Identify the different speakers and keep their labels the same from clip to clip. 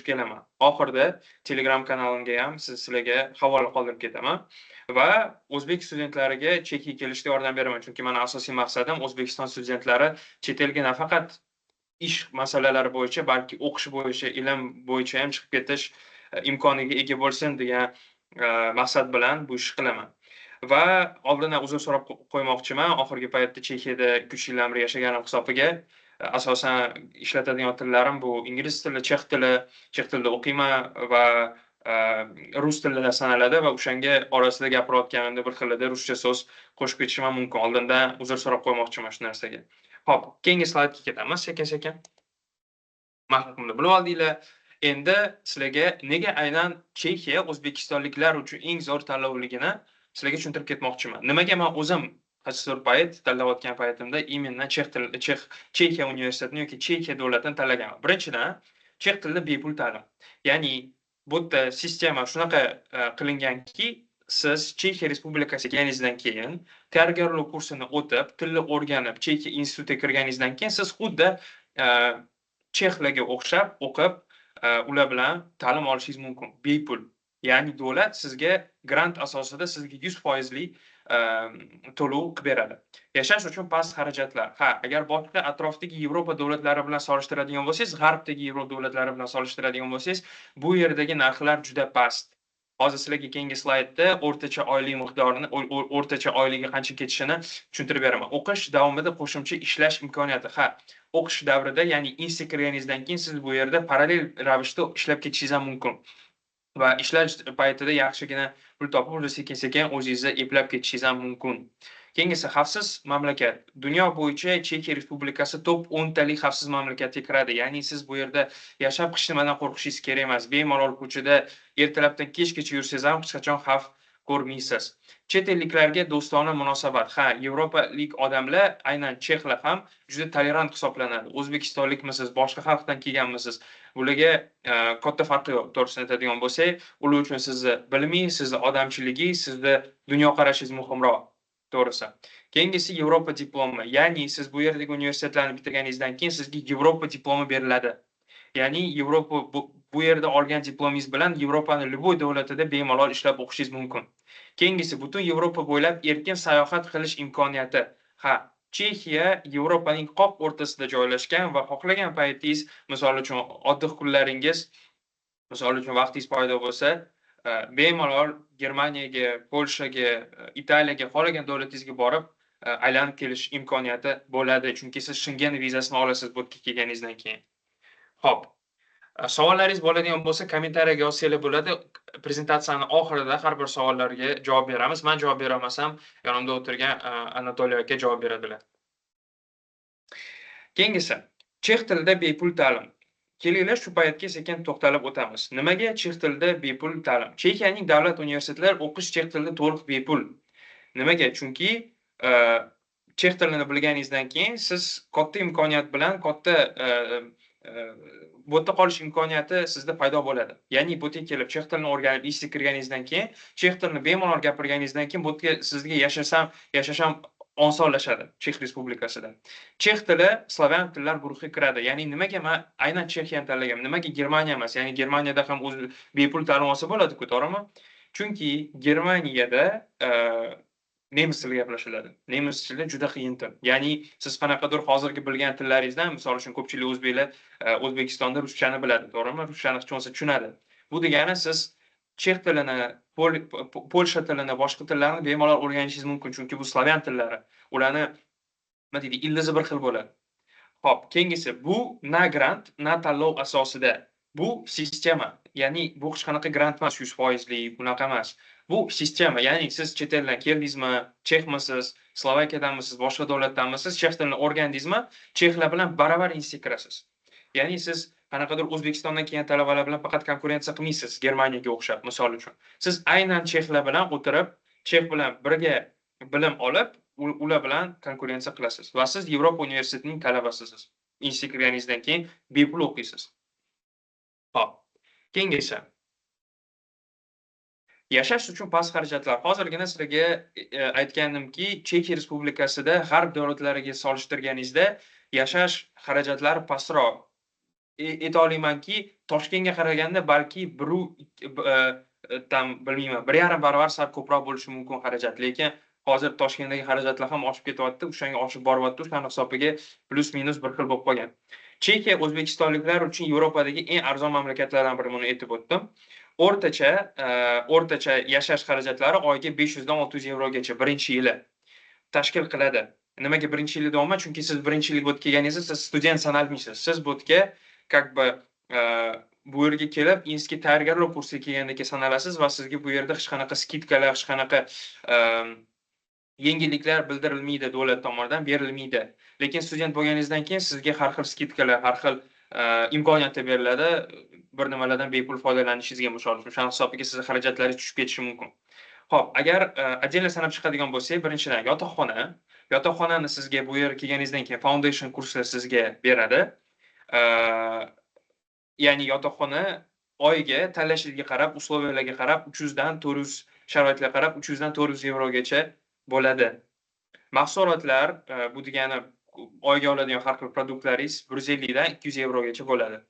Speaker 1: Qo'shib kelaman. Oxirida Telegram kanalimga ham sizlarga havola qoldirib ketaman va o'zbek studentlariga Chexiyaga kelishda yordam beraman. Chunki mani asosiy maqsadim O'zbekiston studentlari chet elga nafaqat ish masalalari bo'yicha, balki o'qish bo'yicha, ilm bo'yicha ham chiqib ketish imkoniga ega bo'lsin degan maqsad bilan bu ishni qilaman. Va oldindan uzr so'rab qo'ymoqchiman. Oxirgi paytda Chexiyada 3 yildan beri yashaganim hisobiga asosan ishlatadigan tillarim bu ingliz tili, chex tili, chex tilida o'qiyman va rus tilida sanaladi va o'shanga orasida gapirayotganimda bir xilida ruscha so'z qo'shib ketishim ham mumkin. Oldindan uzr so'rab qo'ymoqchiman shu narsaga. Xo'p, keyingi slaydga ketamiz sekin-sekin. Man haqimda bilib oldinglar. Endi sizlarga nega aynan Chexiya o'zbekistonliklar uchun eng zo'r tanlovligini sizlarga tushuntirib ketmoqchiman. Nimaga men o'zim qaysidir payt tanlayotgan paytimda именно chex tili, Chexiya universitetini yoki Chexiya davlatini tanlaganman. Birinchidan, chex tilida bepul ta'lim. Ya'ni bu yerda sistema shunaqa qilinganki, siz Chexiya Respublikasiga kelganingizdan keyin tayyorgarlik kursini o'tib, tilni o'rganib, Chexiya institutiga kirganingizdan keyin siz xuddi chexlarga o'xshab o'qib, ular bilan ta'lim olishingiz mumkin bepul. Ya'ni davlat sizga grant asosida sizga 100 foizli to'lov qilib beradi. Yashash uchun past xarajatlar. Ha, agar boshqa atrofdagi Yevropa davlatlari bilan solishtiradigan bo'lsangiz, g'arbdagi Yevropa davlatlari bilan solishtiradigan bo'lsangiz, bu yerdagi narxlar juda past. Hozir sizlarga keyingi slaydda o'rtacha oylik miqdorini, o'rtacha oyligi qancha ketishini tushuntirib beraman. O'qish davomida qo'shimcha ishlash imkoniyati. Ha, o'qish davrida, ya'ni institutga kirganingizdan keyin siz bu yerda parallel ravishda ishlab ketishingiz ham mumkin. Va ishlash paytida yaxshigina pul topib, uni sekin-sekin o'zingizni eplab ketishingiz ham mumkin. Keyingisi, xavfsiz mamlakat. Dunyo bo'yicha Chexiya Respublikasi top 10 talik xavfsiz mamlakatga kiradi. Ya'ni siz bu yerda yashab hech nimadan qo'rqishingiz kerak emas. Bemalol ko'chada ertalabdan kechgacha yursangiz ham hech qachon xavf ko'rmaysiz. Chet elliklarga do'stona munosabat. Ha, yevropalik odamlar, aynan chexlar ham juda tolerant hisoblanadi. O'zbekistonlikmisiz, boshqa xalqdan kelganmisiz, bularga katta farqi yo'q. To'g'risini aytadigan bo'lsak, ular uchun sizni bilimingiz, sizni odamchiligingiz, sizni dunyoqarashingiz muhimroq. To'g'risi. Keyingisi, Yevropa diplomi. Ya'ni siz bu yerdagi universitetlarni bitirganingizdan keyin sizga Yevropa diplomi beriladi. Ya'ni Yevropa bu yerda olgan diplomingiz bilan Yevropani любой davlatida bemalol ishlab o'qishingiz mumkin. Keyingisi, butun Yevropa bo'ylab erkin sayohat qilish imkoniyati. Ha, Chexiya Yevropaning qoq o'rtasida joylashgan va xohlagan paytingiz, misol uchun, oddiy kunlaringiz, misol uchun, vaqtingiz paydo bo'lsa, bemalol Germaniyaga, Polshaga, Italiyaga, xohlagan davlatingizga borib, aylanib kelish imkoniyati bo'ladi. Chunki siz Shengen vizasini olasiz bu yerga kelganingizdan keyin. Xo'p. Savollaringiz bo'ladigan bo'lsa, kommentariyaga yozsanglar bo'ladi. Prezentatsiyani oxirida har bir savollarga javob beramiz. Men javob bera olmasam, yonimda o'tirgan Anatoliy aka javob beradilar. Keyingisi, chex tilida bepul ta'lim. Kelinglar, shu paytga sekin to'xtalib o'tamiz. Nimaga chex tilida bepul ta'lim? Chexiyaning davlat universitetlari o'qish chex tilida to'liq bepul. Nimaga? Chunki chex tilini bilganingizdan keyin siz katta imkoniyat bilan katta bu yerda qolish imkoniyati sizda paydo bo'ladi. Ya'ni bu yerga kelib chex tilini o'rganib, institutga kirganingizdan keyin, chex tilini bemalol gapirganingizdan keyin bu yerga sizga yashash ham osonlashadi Chex Respublikasida. Chex tili slavyan tillar guruhiga kiradi. Ya'ni nimaga men aynan Chexiyani tanlaganman? Nimaga Germaniya emas? Ya'ni Germaniyada ham o'zi bepul ta'lim olsa bo'ladi-ku, to'g'rimi? Chunki Germaniyada nemis tilida gaplashiladi. Nemis tili juda qiyin til. Ya'ni siz qanaqadir hozirgi bilgan tillaringizdan, misol uchun, ko'pchilik o'zbeklar O'zbekistonda ruschani biladi, to'g'rimi? Ruschani hech bo'lmasa tushunadi. Bu degani siz chex tilini, polsha tilini, boshqa tillarni bemalol o'rganishingiz mumkin, chunki bu slavyan tillari. Ularni, nima deydi, ildizi bir xil bo'ladi. Xo'p, keyingisi, bu na grant, na tanlov asosida. Bu sistema. Ya'ni bu hech qanaqa grant emas, 100 foizli, bunaqa emas. Bu sistema, ya'ni siz chet eldan keldingizmi, chexmisiz, Slovakiyadanmisiz, boshqa davlatdanmisiz, chex tilini o'rgandingizmi, chexlar bilan baravar institutga kirasiz. Ya'ni siz qanaqadir O'zbekistondan kelgan talabalar bilan faqat konkurensiya qilmaysiz, Germaniyaga o'xshab, misol uchun. Siz aynan chexlar bilan o'tirib, chex bilan birga bilim olib, ular bilan konkurensiya qilasiz va siz Yevropa universitetining talabasisiz. Institutga kirganingizdan keyin bepul o'qiysiz. Xo'p, keyingisi. Yashash uchun past xarajatlar. Hozirgina sizlarga aytgandimki, Chexiya Respublikasida g'arb davlatlariga solishtirganingizda yashash xarajatlari pastroq. Ayta olamanki, Toshkentga qaraganda balki biru там, bilmayman, 1,5 barobar sal ko'proq bo'lishi mumkin xarajat. Lekin hozir Toshkentdagi xarajatlar ham oshib ketyapti, o'shanga oshib boryapti, o'shani hisobiga плюс-минус bir xil bo'lib qolgan. Chexiya o'zbekistonliklar uchun Yevropadagi eng arzon mamlakatlardan biri, buni aytib o'tdim. O'rtacha yashash xarajatlari oyiga 500 dan 600 yevrogacha birinchi yili tashkil qiladi. Nimaga birinchi yili deyapman? Chunki siz birinchi yil bu yerga kelganingizda siz student sanalmaysiz. Siz bu yerga как бы bu yerga kelib institutga tayyorgarlik kursiga kelgandek sanalasiz va sizga bu yerda hech qanaqa скидка lar, hech qanaqa yengilliklar bildirilmaydi, davlat tomonidan berilmaydi. Lekin student bo'lganingizdan keyin sizga har xil скидка lar, har xil imkoniyatlar beriladi. Bir nimalardan bepul foydalanishingizga, misol uchun, o'shani hisobiga sizni xarajatlaringiz tushib ketishi mumkin. Xo'p, agar отдельно sanab chiqadigan bo'lsak, birinchidan yotoqxona. Yotoqxonani sizga bu yerga kelganingizdan keyin foundation kurslar sizga beradi. Ya'ni yotoqxona oyiga tanlashingizga qarab, условия larga qarab 300 dan 400, sharoitlarga qarab 300 dan 400 yevrogacha bo'ladi. Mahsulotlar, bu degani oyga oladigan har xil продукт laringiz 150 dan 200 yevrogacha bo'ladi.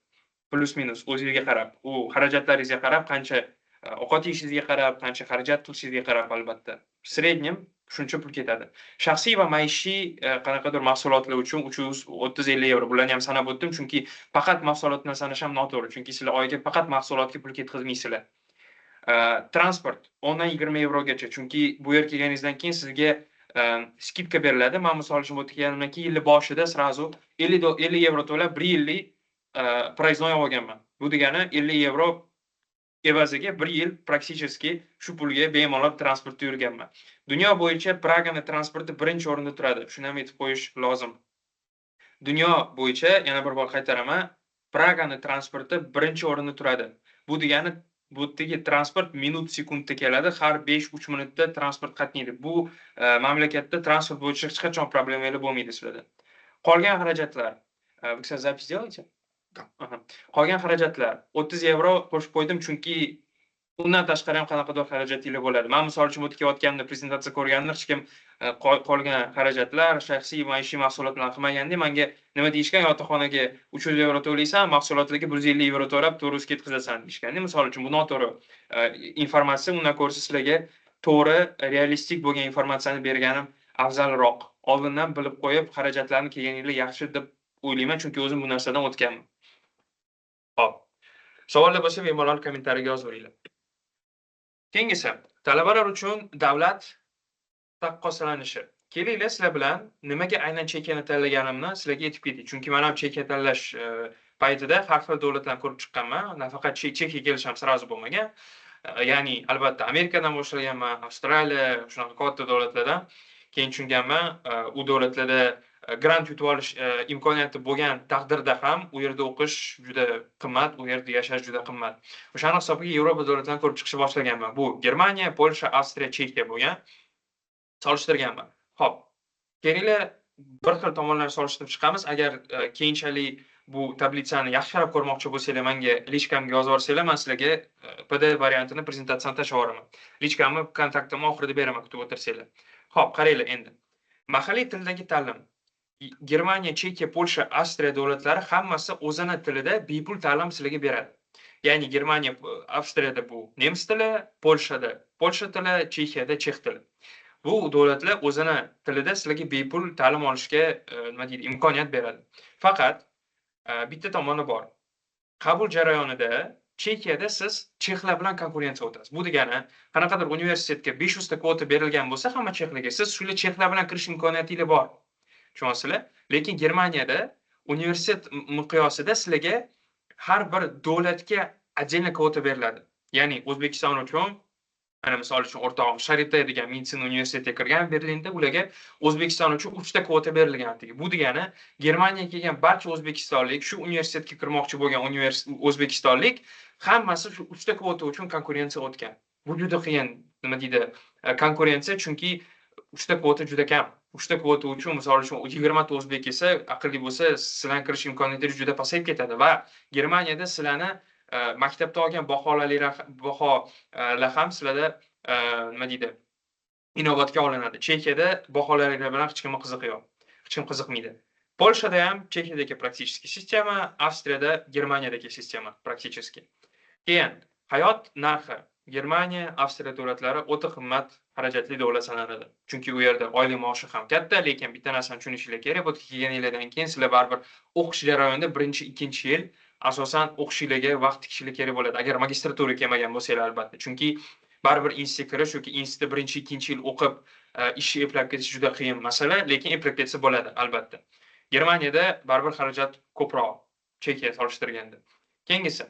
Speaker 1: Плюс-минус o'zingizga qarab, u xarajatlaringizga qarab, qancha ovqat yeyishingizga qarab, qancha xarajat qilishingizga qarab albatta. В среднем shuncha pul ketadi. Shaxsiy va maishiy qanaqadir mahsulotlar uchun 330-50 yevro. Bularni ham sanab o'tdim, chunki faqat mahsulot bilan sanash ham noto'g'ri, chunki sizlar oyiga faqat mahsulotga pul ketkazmaysizlar. Transport 10 dan 20 yevrogacha, chunki bu yerga kelganingizdan keyin sizga скидка beriladi. Men misol uchun bu yerga kelganimdan keyin yilni boshida сразу 50 yevro to'lab 1 yillik проездной olganman. Bu degani 50 yevro evaziga 1 yil практически shu pulga bemalol transportda yurganman. Dunyo bo'yicha Pragani transporti birinchi o'rinda turadi. Shuni ham aytib qo'yish lozim. Dunyo bo'yicha yana bir bor qaytaraman, Pragani transporti birinchi o'rinda turadi. Bu degani bu yerdagi transport minut sekundda keladi, har 5-3 minutda transport qatnaydi. Bu mamlakatda transport bo'yicha hech qachon problemalar bo'lmaydi sizlarda. Qolgan xarajatlar, вы, кстати, запись делаете?
Speaker 2: Да.
Speaker 1: Aha. Qolgan xarajatlar 30 yevro qo'shib qo'ydim, chunki undan tashqari ham qanaqadir xarajatinglar bo'ladi. Men misol uchun bu yerga kelayotganimda prezentatsiya ko'rganimda hech kim qolgan xarajatlar shaxsiy maishiy mahsulot bilan qilmaganda menga nima deyishgan, yotoqxonaga 300 yevro to'laysan, mahsulotlarga 150 yevro to'lab 400 ketkazasan deyishgan. Misol uchun bu noto'g'ri informatsiya, undan ko'ra sizlarga to'g'ri, realistik bo'lgan informatsiyani berganim afzalroq. Oldindan bilib qo'yib xarajatlarni kelganinglar yaxshi deb o'ylayman, chunki o'zim bu narsadan o'tganman. Xo'p. Savollar bo'lsa bemalol kommentariyaga yozaveringlar. Keyingisi, talabalar uchun davlat taqqoslanishi. Kelinglar, sizlar bilan nimaga aynan Chexiyani tanlaganimni sizlarga aytib ketay. Chunki men ham Chexiya tanlash paytida har xil davlatlarni ko'rib chiqqanman. Nafaqat Chexiyaga kelish ham сразу bo'lmagan. Ya'ni albatta Amerikadan boshlaganman, Avstraliya, shunaqa katta davlatlardan. Keyin tushunganman, u davlatlarda grant yutib olish imkoniyati bo'lgan taqdirda ham u yerda o'qish juda qimmat, u yerda yashash juda qimmat. O'shani hisobiga Yevropa davlatlarini ko'rib chiqishni boshlaganman. Bu Germaniya, Polsha, Avstriya, Chexiya bo'lgan. Solishtirganman. Xo'p, kelinglar bir xil tomonlarni solishtirib chiqamiz. Agar keyinchalik bu tablitsani yaxshilab ko'rmoqchi bo'lsanglar, menga личка mga yozib yuborsanglar, men sizlarga PDF variantini, prezentatsiyani tashlab yuboraman. Личка mni, kontaktimni oxirida beraman, kutib o'tirsanglar. Xo'p, qaranglar endi. Mahalliy tildagi ta'lim. Germaniya, Chexiya, Polsha, Avstriya davlatlari hammasi o'zini tilida bepul ta'lim sizlarga beradi. Ya'ni Germaniya, Avstriyada bu nemis tili, Polshada polsha tili, Chexiyada chex tili. Bu davlatlar o'zini tilida sizlarga bepul ta'lim olishga nima deydi, imkoniyat beradi. Faqat bitta tomoni bor. Qabul jarayonida Chexiyada siz chexlar bilan konkurensiya o'tasiz. Bu degani qanaqadir universitetga 500 ta kvota berilgan bo'lsa, hamma chexlarga siz shular chexlar bilan kirish imkoniyatingiz bor. Tushunyapsizlar? Lekin Germaniyada universitet miqyosida sizlarga har bir davlatga отдельно kvota beriladi. Ya'ni O'zbekiston uchun, mana misol uchun o'rtog'im Charité degan meditsina universitetiga kirgan Berlinda, ularga O'zbekiston uchun 3 ta kvota berilgan. Bu degani Germaniyaga kelgan barcha o'zbekistonlik, shu universitetga kirmoqchi bo'lgan o'zbekistonlik hammasi shu 3 ta kvota uchun konkurensiya o'tgan. Bu juda qiyin, nima deydi, konkurensiya, chunki 3 ta kvota juda kam. 3 ta kvota uchun misol uchun 20 ta o'zbek kelsa, aqlli bo'lsa, sizlarni kirish imkoniyatingiz juda pasayib ketadi va Germaniyada sizlarni maktabda olgan baholar ham sizlarda nima deydi, inobatga olinadi. Chexiyada baholaringlar bilan hech kimning qizig'i yo'q. Hech kim qiziqmaydi. Polshada ham Chexiyadagi практически sistema, Avstriyada Germaniyadagi sistema практически. Keyin hayot narxi. Germaniya, Avstriya davlatlari o'ta qimmat xarajatli davlat sanaladi. Chunki u yerda oylik maoshi ham katta, lekin bitta narsani tushunishinglar kerak, bu yerga kelganinglardan keyin sizlar baribir o'qish jarayonida birinchi, ikkinchi yil asosan o'qishinglarga vaqt tikishinglar kerak bo'ladi. Agar magistraturaga kelmagan bo'lsanglar, albatta. Chunki baribir institutga kirish yoki institutda birinchi, ikkinchi yil o'qib, ishni eplab ketish juda qiyin masala, lekin eplab ketsa bo'ladi, albatta. Germaniyada baribir xarajat ko'proq Chexiya solishtirganda. Keyingisi,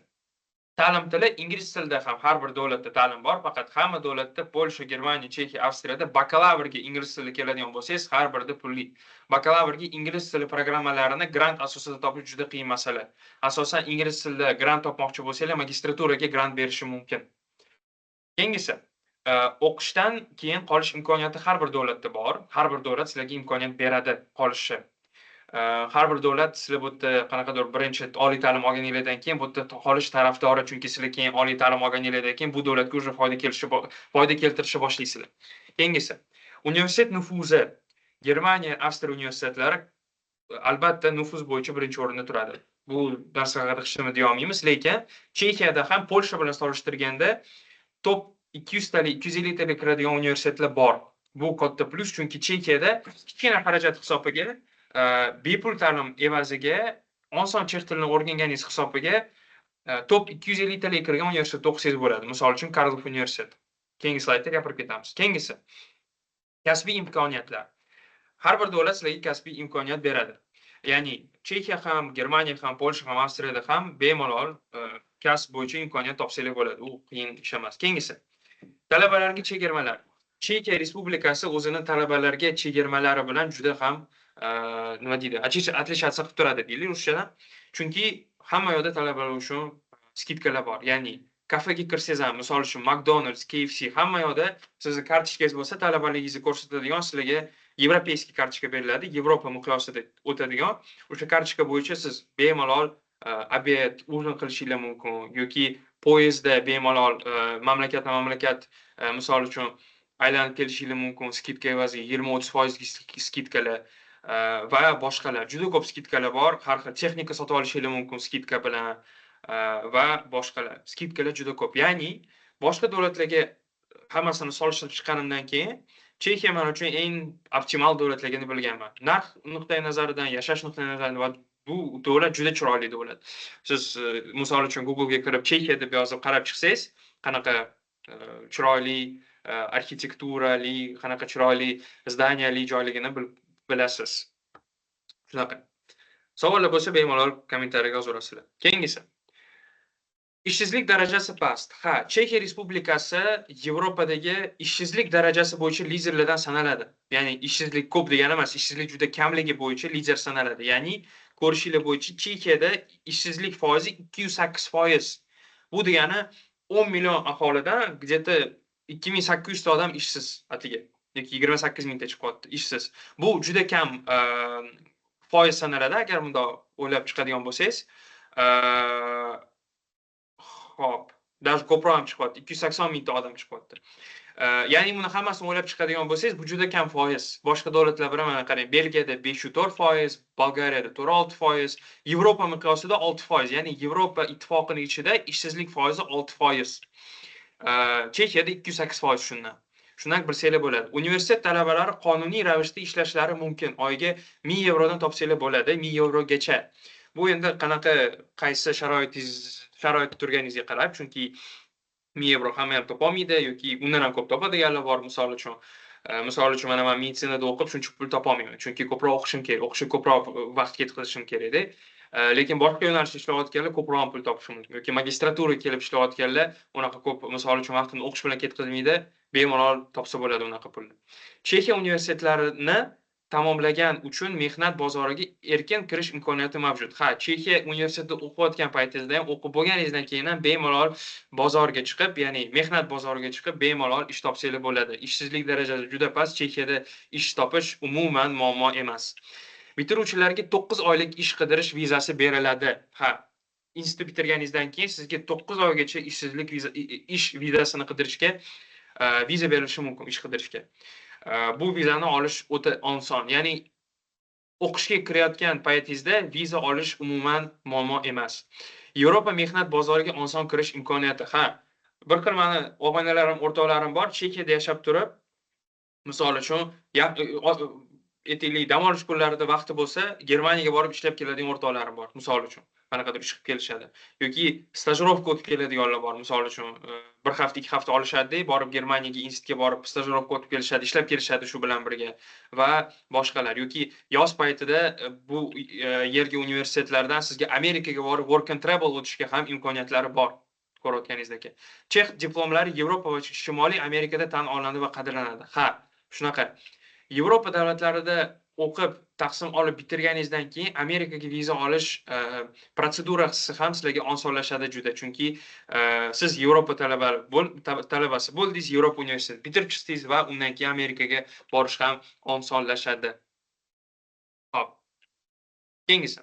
Speaker 1: ta'lim tili. Ingliz tilida ham har bir davlatda ta'lim bor, faqat hamma davlatda, Polsha, Germaniya, Chexiya, Avstriyada bakalavrga ingliz tilida keladigan bo'lsangiz, har birida pulli. Bakalavrga ingliz tili programmalarini grant asosida topish juda qiyin masala. Asosan ingliz tilida grant topmoqchi bo'lsanglar, magistraturaga grant berishi mumkin. Keyingisi, o'qishdan keyin qolish imkoniyati har bir davlatda bor. Har bir davlat sizlarga imkoniyat beradi qolishni. Har bir davlat sizlar bu yerda qanaqadir birinchi oliy ta'lim olganinglardan keyin bu yerda qolish tarafdori, chunki sizlar keyin oliy ta'lim olganinglardan keyin bu davlatga уже foyda keltirishni boshlaysizlar. Keyingisi, universitet nufuzi. Germaniya, Avstriya universitetlari albatta nufuz bo'yicha birinchi o'rinda turadi. Bu narsa haqida hech nima deya olmaymiz, lekin Chexiyada ham Polsha bilan solishtirganda top 200 talik, 250 talik kiradigan universitetlar bor. Bu katta plyus, chunki Chexiyada kichkina xarajat hisobiga, bepul ta'lim evaziga oson chex tilini o'rganganingiz hisobiga top 250 talik kirgan universitetda o'qisangiz bo'ladi. Misol uchun, Karlov universiteti. Keyingi slaydda gapirib ketamiz. Keyingisi, kasbiy imkoniyatlar. Har bir davlat sizlarga kasbiy imkoniyat beradi. Ya'ni Chexiya ham, Germaniya ham, Polsha ham, Avstriyada ham bemalol kasb bo'yicha imkoniyat topsanglar bo'ladi. U qiyin ish emas. Keyingisi, talabalarga chegirmalar. Chexiya Respublikasi o'zini talabalarga chegirmalari bilan juda ham, nima deydi, отличаться qilib turadi deylik ruschadan. Chunki hamma yoqda talabalar uchun скидка lar bor. Ya'ni kafega kirsangiz ham, misol uchun, McDonald's, KFC, hamma yoqda sizni kartochkangiz bo'lsa, talabaligingizni ko'rsatadigan sizlarga европейский kartochka beriladi, Yevropa miqyosida o'tadigan. O'sha kartochka bo'yicha siz bemalol обед, ужин qilishinglar mumkin yoki poyezdda bemalol mamlakatma mamlakat, misol uchun, aylanib kelishinglar mumkin скидка evaziga, 20-30 foizga скидка lar va boshqalar. Juda ko'p скидка lar bor. Har xil texnika sotib olishinglar mumkin скидка bilan va boshqalar. Скидка lar juda ko'p. Ya'ni boshqa davlatlarga hammasini solishtirib chiqqanimdan keyin Chexiya men uchun eng optimal davlatligini bilganman. Narx nuqtai nazaridan, yashash nuqtai nazaridan va bu davlat juda chiroyli davlat. Siz, misol uchun, Google'ga kirib Chexiya deb yozib qarab chiqsangiz, qanaqa chiroyli arxitekturali, qanaqa chiroyli здания li joyligini bilasiz. Shunaqa. Savollar bo'lsa, bemalol kommentariyaga yozaverasizlar. Keyingisi. Ishsizlik darajasi past. Ha, Chexiya Respublikasi Yevropadagi ishsizlik darajasi bo'yicha liderlardan sanaladi. Ya'ni ishsizlik ko'p degani emas, ishsizlik juda kamligi bo'yicha lider sanaladi. Ya'ni ko'rishinglar bo'yicha Chexiyada ishsizlik foizi 208%. Bu degani 10 million aholidan где-то 2800 ta odam ishsiz atigi yoki 28 mingta chiqyapti ishsiz. Bu juda kam foiz sanaladi, agar bundoq o'ylab chiqadigan bo'lsangiz. Xo'p, даже ko'proq ham chiqyapti. 280 mingta odam chiqyapti. Ya'ni buni hammasini o'ylab chiqadigan bo'lsangiz, bu juda kam foiz. Boshqa davlatlar bilan, mana qarang, Belgiyada 5,4%, Bolgariyada 4,6%, Yevropa miqyosida 6%. Ya'ni Yevropa Ittifoqining ichida ishsizlik foizi 6%. Chexiyada 208% shundan. Shundan bilsanglar bo'ladi. Universitet talabalari qonuniy ravishda ishlashlari mumkin. Oyiga 1000 yevrodan topsanglar bo'ladi, 1000 yevrogacha. Bu endi qanaqa, qaysi sharoitda turganingizga qarab, chunki 1000 yevro hamma ham topolmaydi yoki undan ham ko'p topadiganlar bor, misol uchun. Misol uchun, mana men meditsinada o'qib shuncha pul topolmayman, chunki ko'proq o'qishim kerak, o'qishga ko'proq vaqt ketkazishim kerakda. Lekin boshqa yo'nalishda ishlayotganlar ko'proq ham pul topishi mumkin yoki magistraturaga kelib ishlayotganlar unaqa ko'p, misol uchun, vaqtini o'qish bilan ketkazmaydi, bemalol topsa bo'ladi unaqa pulni. Chexiya universitetlarini tamomlagan uchun mehnat bozoriga erkin kirish imkoniyati mavjud. Ha, Chexiya universitetida o'qiyotgan paytingizda ham, o'qib bo'lganingizdan keyin ham bemalol bozorga chiqib, ya'ni mehnat bozoriga chiqib, bemalol ish topsanglar bo'ladi. Ishsizlik darajasi juda past, Chexiyada ish topish umuman muammo emas. Bitiruvchilarga 9 oylik ish qidirish vizasi beriladi. Ha, institut bitirganingizdan keyin sizga 9 oygacha ishsizlik viza, ish vizasini qidirishga viza berilishi mumkin, ish qidirishga. Bu vizani olish o'ta oson. Ya'ni O'qishga kirayotgan paytingizda viza olish umuman muammo emas. Yevropa mehnat bozoriga oson kirish imkoniyati. Ha, bir xil mani og'aynalarim, o'rtoqlarim bor, Chexiyada yashab turib, misol uchun, aytaylik, dam olish kunlarida vaqti bo'lsa, Germaniyaga borib ishlab keladigan o'rtoqlarim bor, misol uchun. Qanaqadir ish qilib kelishadi. Yoki stajirovka o'tib keladiganlar bor, misol uchun, bir hafta, 2 hafta olishadi, borib Germaniyaga institutga borib stajirovka o'tib kelishadi, ishlab kelishadi shu bilan birga va boshqalar. Yoki yoz paytida bu yerga universitetlardan sizga Amerikaga borib work and travel o'tishga ham imkoniyatlari bor. Ko'rayotganingizdek. Chex diplomlari Yevropa va Shimoliy Amerikada tan olinadi va qadrlanadi. Ha, shunaqa. Yevropa davlatlarida o'qib, tahsil olib bitirganingizdan keyin Amerikaga viza olish protsedurasi ham sizlarga osonlashadi juda, chunki siz Yevropa talabasi bo'ldingiz, Yevropa universiteti bitirib chiqdingiz va undan keyin Amerikaga borish ham osonlashadi. Xo'p. Keyingisi.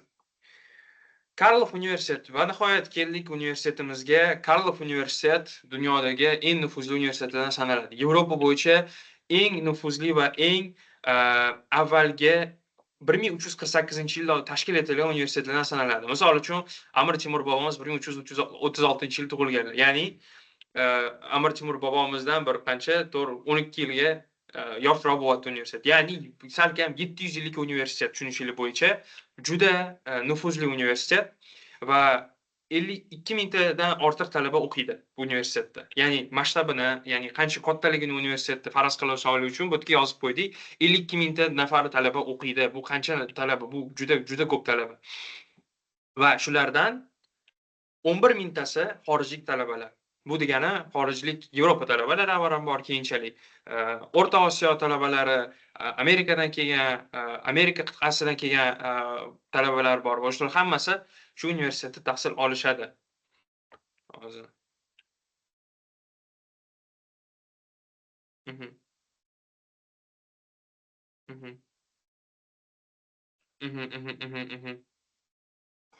Speaker 1: Karlov universiteti va nihoyat keldik universitetimizga. Karlov universitet dunyodagi eng nufuzli universitetlardan sanaladi. Yevropa bo'yicha eng nufuzli va eng avvalgi 1348-yilda tashkil etilgan universitetlardan sanaladi. Misol uchun, Amir Temur bobomiz 1336-yil tug'ilganlar. Ya'ni Amir Temur bobomizdan bir qancha, to'g'ri, 12 yilga yoshroq bo'lyapti universitet. Ya'ni salkam 700 yillik universitet tushunishingiz bo'yicha juda nufuzli universitet va 52 mingtadan ortiq talaba o'qiydi bu universitetda. Ya'ni masshtabini, ya'ni qancha kattaligini universitetni faraz qila olish uchun bu yerga yozib qo'ydik. 52 mingta nafar talaba o'qiydi. Bu qancha talaba? Bu juda, juda ko'p talaba. Va shulardan 11 mingtasi xorijlik talabalar. Bu degani xorijlik Yevropa talabalari avvalambor, keyinchalik O'rta Osiyo talabalari, Amerikadan kelgan, Amerika qit'asidan kelgan talabalar bor va shular hammasi shu universitetda tahsil olishadi. Hozir.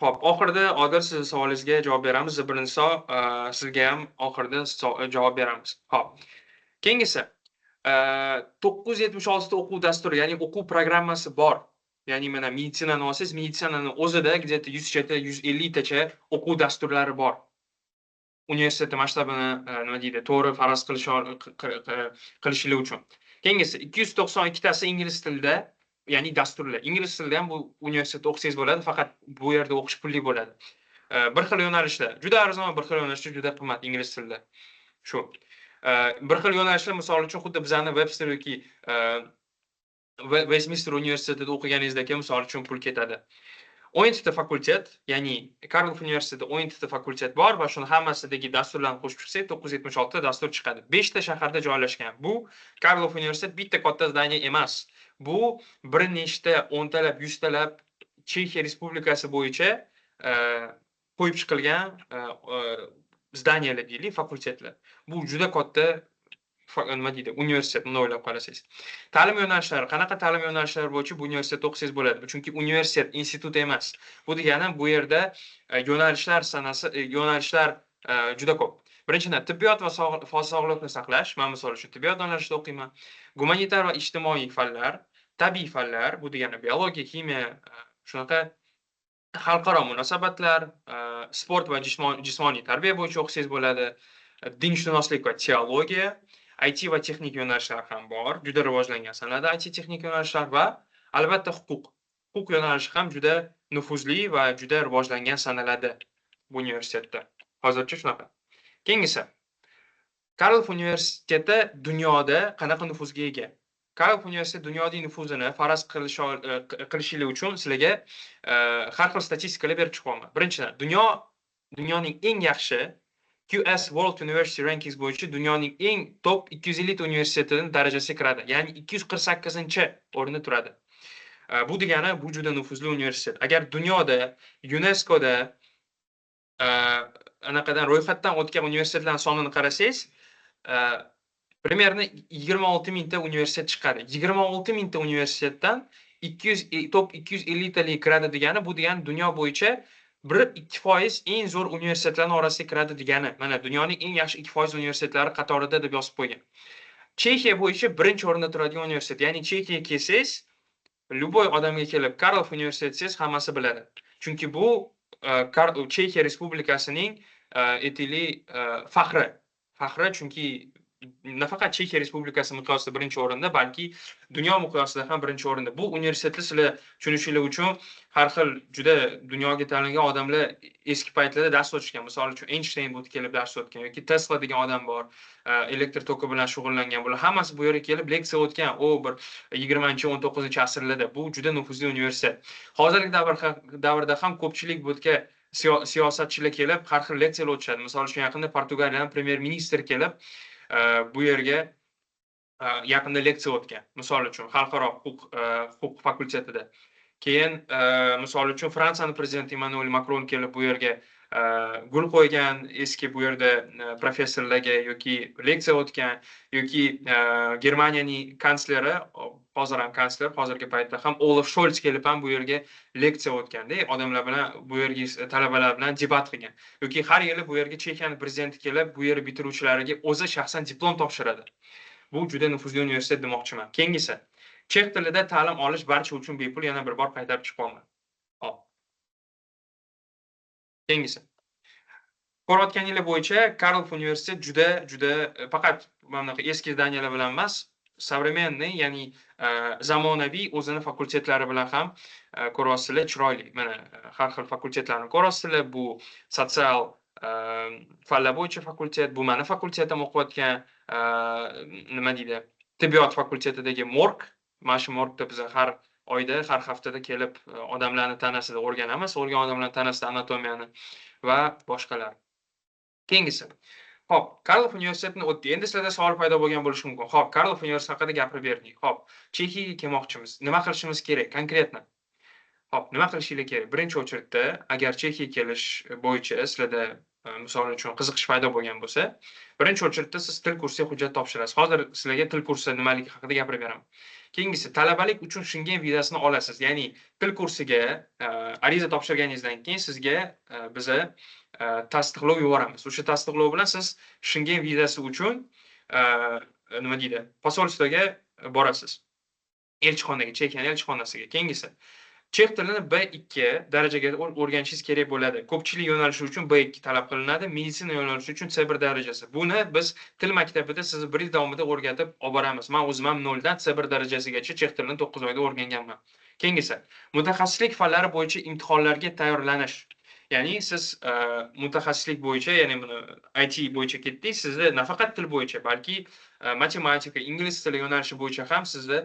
Speaker 1: Xo'p, oxirida Odil sizni savolingizga javob beramiz. Birinchisi, sizga ham oxirida javob beramiz. Xo'p. Keyingisi, 976 ta o'quv dasturi, ya'ni o'quv programmasi bor. Ya'ni mana meditsinani olsangiz, meditsinani o'zida где-то 100 cha, 150 tacha o'quv dasturlari bor. Universitet masshtabini, nima deydi, to'g'ri faraz qilishlik uchun. Keyingisi 292 tasi ingliz tilida, ya'ni dasturlar. Ingliz tilida ham bu universitetda o'qisangiz bo'ladi, faqat bu yerda o'qish pulli bo'ladi. Bir xil yo'nalishlar juda arzon, bir xil yo'nalishlar juda qimmat ingliz tilida. Shu. Bir xil yo'nalishlar, misol uchun, xuddi bizani Webster yoki Westminster universitetida o'qiganingizdagi, misol uchun, pul ketadi. 17 ta fakultet, ya'ni Karlov universitetida 17 ta fakultet bor va shuni hammasidagi dasturlarni qo'shib chiqsak, 976 ta dastur chiqadi. 5 ta shaharda joylashgan. Bu Karlov universitet bitta katta zdaniya emas. Bu bir nechta o'ntalab, yuztalab Chexiya Respublikasi bo'yicha qo'yib chiqilgan zdaniyalar deylik, fakultetlar. Bu juda katta nima deydi, universitet, buni o'ylab qarasangiz. Ta'lim yo'nalishlari, qanaqa ta'lim yo'nalishlari bo'yicha bu universitetda o'qisangiz bo'ladi? Chunki universitet institut emas. Bu degani bu yerda yo'nalishlar sanasi, yo'nalishlar juda ko'p. Birinchidan, tibbiyot va sog'liqni saqlash. Men misol uchun tibbiyot yo'nalishida o'qiyman. Gumanitar va ijtimoiy fanlar, tabiiy fanlar, bu degani biologiya, ximiya, shunaqa xalqaro munosabatlar, sport va jismoniy tarbiya bo'yicha o'qisangiz bo'ladi. Dinshunoslik va teologiya, IT va texnik yo'nalishlar ham bor, juda rivojlangan sanaladi IT texnik yo'nalishlar va albatta huquq. Huquq yo'nalishi ham juda nufuzli va juda rivojlangan sanaladi bu universitetda. Hozircha shunaqa. Keyingisi, Karlov universiteti dunyoda qanaqa nufuzga ega? Karlov universiteti dunyodagi nufuzini faraz qilishingiz uchun sizlarga har xil statistikalar berib chiqyapman. Birinchidan, dunyoning eng yaxshi QS World University Rankings bo'yicha dunyoning eng top 250 ta universitetining darajasiga kiradi. Ya'ni 248 o'rinda turadi. Bu degani bu juda nufuzli universitet. Agar dunyoda UNESCOda anaqadan ro'yxatdan o'tgan universitetlarning sonini qarasangiz, примерно 26 mingta universitet chiqadi. 26 mingta universitetdan top 250 talik kiradi degani, bu degani dunyo bo'yicha 1-2% eng zo'r universitetlarning orasiga kiradi degani. Mana dunyoning eng yaxshi 2% universitetlari qatorida deb yozib qo'ygan. Chexiya bo'yicha birinchi o'rinda turadigan universitet. Ya'ni Chexiyaga kelsangiz, Любой odamga kelib Karlov universiteti desangiz, hammasi biladi. Chunki bu Chexiya Respublikasining, aytaylik, faxri. Faxri, chunki nafaqat Chexiya Respublikasi miqyosida birinchi o'rinda, balki dunyo miqyosida ham birinchi o'rinda. Bu universitetni sizlar tushunishinglar uchun har xil juda dunyoga tanilgan odamlar eski paytlarda dars o'tishgan. Misol uchun, Eynshteyn bu kelib dars o'tgan yoki Tesla degan odam bor, elektr toki bilan shug'ullangan. Bular hammasi bu yerga kelib leksiya o'tgan. U bir 20, 19-asrlarda. Bu juda nufuzli universitet. Hozirgi davrda ham ko'pchilik bu yerga siyosatchilar kelib har xil leksiyalar o'tishadi. Misol uchun, yaqinda Portugaliyaning premyer ministri kelib bu yerga yaqinda leksiya o'tgan. Misol uchun, xalqaro huquq fakultetida. Keyin, misol uchun, Fransiyani prezidenti Emmanuel Makron kelib bu yerga gul qo'ygan eski bu yerda professorlarga yoki leksiya o'tgan yoki Germaniyaning kansleri, hozir ham kansler, hozirgi paytda ham Olaf Sholz kelib ham bu yerga leksiya o'tganda, odamlar bilan, bu yerga talabalar bilan debat qilgan yoki har yili bu yerga Chexiyani prezidenti kelib bu yer bitiruvchilariga o'zi shaxsan diplom topshiradi. Bu juda nufuzli universitet demoqchiman. Keyingisi, chex tilida ta'lim olish barcha uchun bepul. Yana bir bor qaytarib chiqyapman. Hop, keyingisi, ko'rayotganinglar bo'yicha Karlov universitet juda juda faqat mana bunaqa eski здания lar bilan emas, современный, ya'ni zamonaviy o'zini fakultetlari bilan ham ko'ryapsizlar, chiroyli. Mana har xil fakultetlarni ko'ryapsizlar. Bu sotsial fanlar bo'yicha fakultet, bu mani fakultetim o'qiyotgan, nima deydi, tibbiyot fakultetidagi morg. Mana shu morgda biz har oyda, har haftada kelib odamlarni tanasida o'rganamiz, o'lgan odamlarni tanasida anatomiyani va boshqalar. Keyingisi. Xo'p, Karlov universitetini o'tdik. Endi sizlarda savol paydo bo'lgan bo'lishi mumkin. Xo'p, Karlov universiteti haqida gapirib berdik. Xo'p, Chexiyaga kelmoqchimiz. Nima qilishimiz kerak конкретно? Xo'p, nima qilishinglar kerak? Birinchi очередь da, agar Chexiyaga kelish bo'yicha sizlarda, misol uchun, qiziqish paydo bo'lgan bo'lsa, birinchi очередь da siz til kursiga hujjat topshirasiz. Hozir sizlarga til kursi nimaligi haqida gapirib beraman. Keyingisi, talabalik uchun Shengen vizasini olasiz. Ya'ni til kursiga ariza topshirganingizdan keyin sizga biza tasdiqlov yuboramiz. O'sha tasdiqlov bilan siz Shengen vizasi uchun, nima deydi, посольство ga borasiz. Elchixonaga, Chexiyani elchixonasiga. Keyingisi, chex tilini B2 darajaga o'rganishingiz kerak bo'ladi. Ko'pchilik yo'nalishi uchun B2 talab qilinadi, meditsina yo'nalishi uchun C1 darajasi. Buni biz til maktabida sizni bir yil davomida o'rgatib olib boramiz. Men o'zim ham 0 dan C1 darajasigacha chex tilini 9 oyda o'rganganman. Keyingisi, mutaxassislik fanlari bo'yicha imtihonlarga tayyorlanish. Ya'ni siz mutaxassislik bo'yicha, ya'ni buni IT bo'yicha ketdingiz, sizni nafaqat til bo'yicha, balki matematika, ingliz tili yo'nalishi bo'yicha ham sizni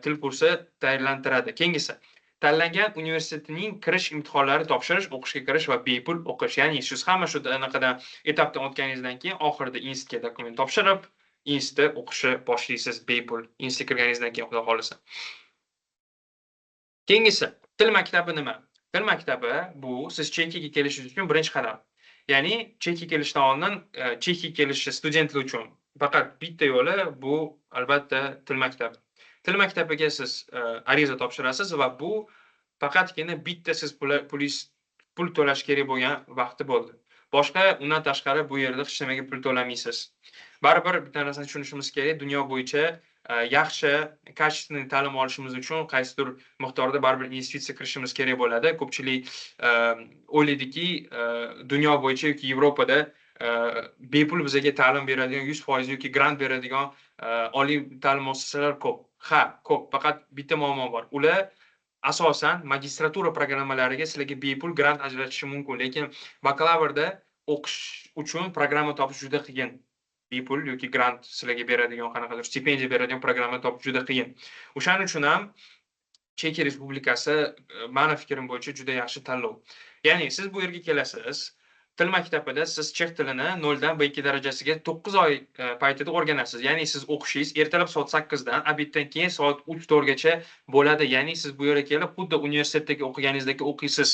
Speaker 1: til kursi tayyorlantiradi. Keyingisi, tanlangan universitetining kirish imtihonlari topshirish, o'qishga kirish va bepul o'qish. Ya'ni siz hamma shu anaqadan, etapdan o'tganingizdan keyin oxirida institutga dokument topshirib, institutda o'qishni boshlaysiz bepul. Institutga kirganingizdan keyin, Xudo xohlasa. Keyingisi, til maktabi nima? Til maktabi bu siz Chexiyaga kelishingiz uchun birinchi qadam. Ya'ni Chexiyaga kelishdan oldin, Chexiyaga kelishi studentlar uchun faqat bitta yo'li bu albatta til maktabi. Til maktabiga siz ariza topshirasiz va bu faqatgina bitta siz pul to'lash kerak bo'lgan vaqti bo'ldi. Boshqa, undan tashqari bu yerda hech nimaga pul to'lamaysiz. Baribir bitta narsani tushunishimiz kerak, dunyo bo'yicha yaxshi, качественный ta'lim olishimiz uchun qaysidir miqdorda baribir investitsiya kirishimiz kerak bo'ladi. Ko'pchilik o'ylaydiki, dunyo bo'yicha yoki Yevropada bepul bizaga ta'lim beradigan 100% yoki grant beradigan oliy ta'lim muassasalari ko'p. Ha, ko'p. Faqat bitta muammo bor. Ular asosan magistratura programmalariga sizlarga bepul grant ajratishi mumkin, lekin bakalavrda o'qish uchun programma topish juda qiyin. Bepul yoki grant sizlarga beradigan, qanaqadir stipendiya beradigan programma topish juda qiyin. O'shaning uchun ham Chexiya Respublikasi mani fikrim bo'yicha juda yaxshi tanlov. Ya'ni siz bu yerga kelasiz, til maktabida siz chex tilini 0 dan B2 darajasiga 9 oy paytida o'rganasiz. Ya'ni siz o'qishingiz ertalab soat 8 dan обед dan keyin soat 3-4 gacha bo'ladi. Ya'ni siz bu yerga kelib xuddi universitetdagi o'qiganingizdek o'qiysiz.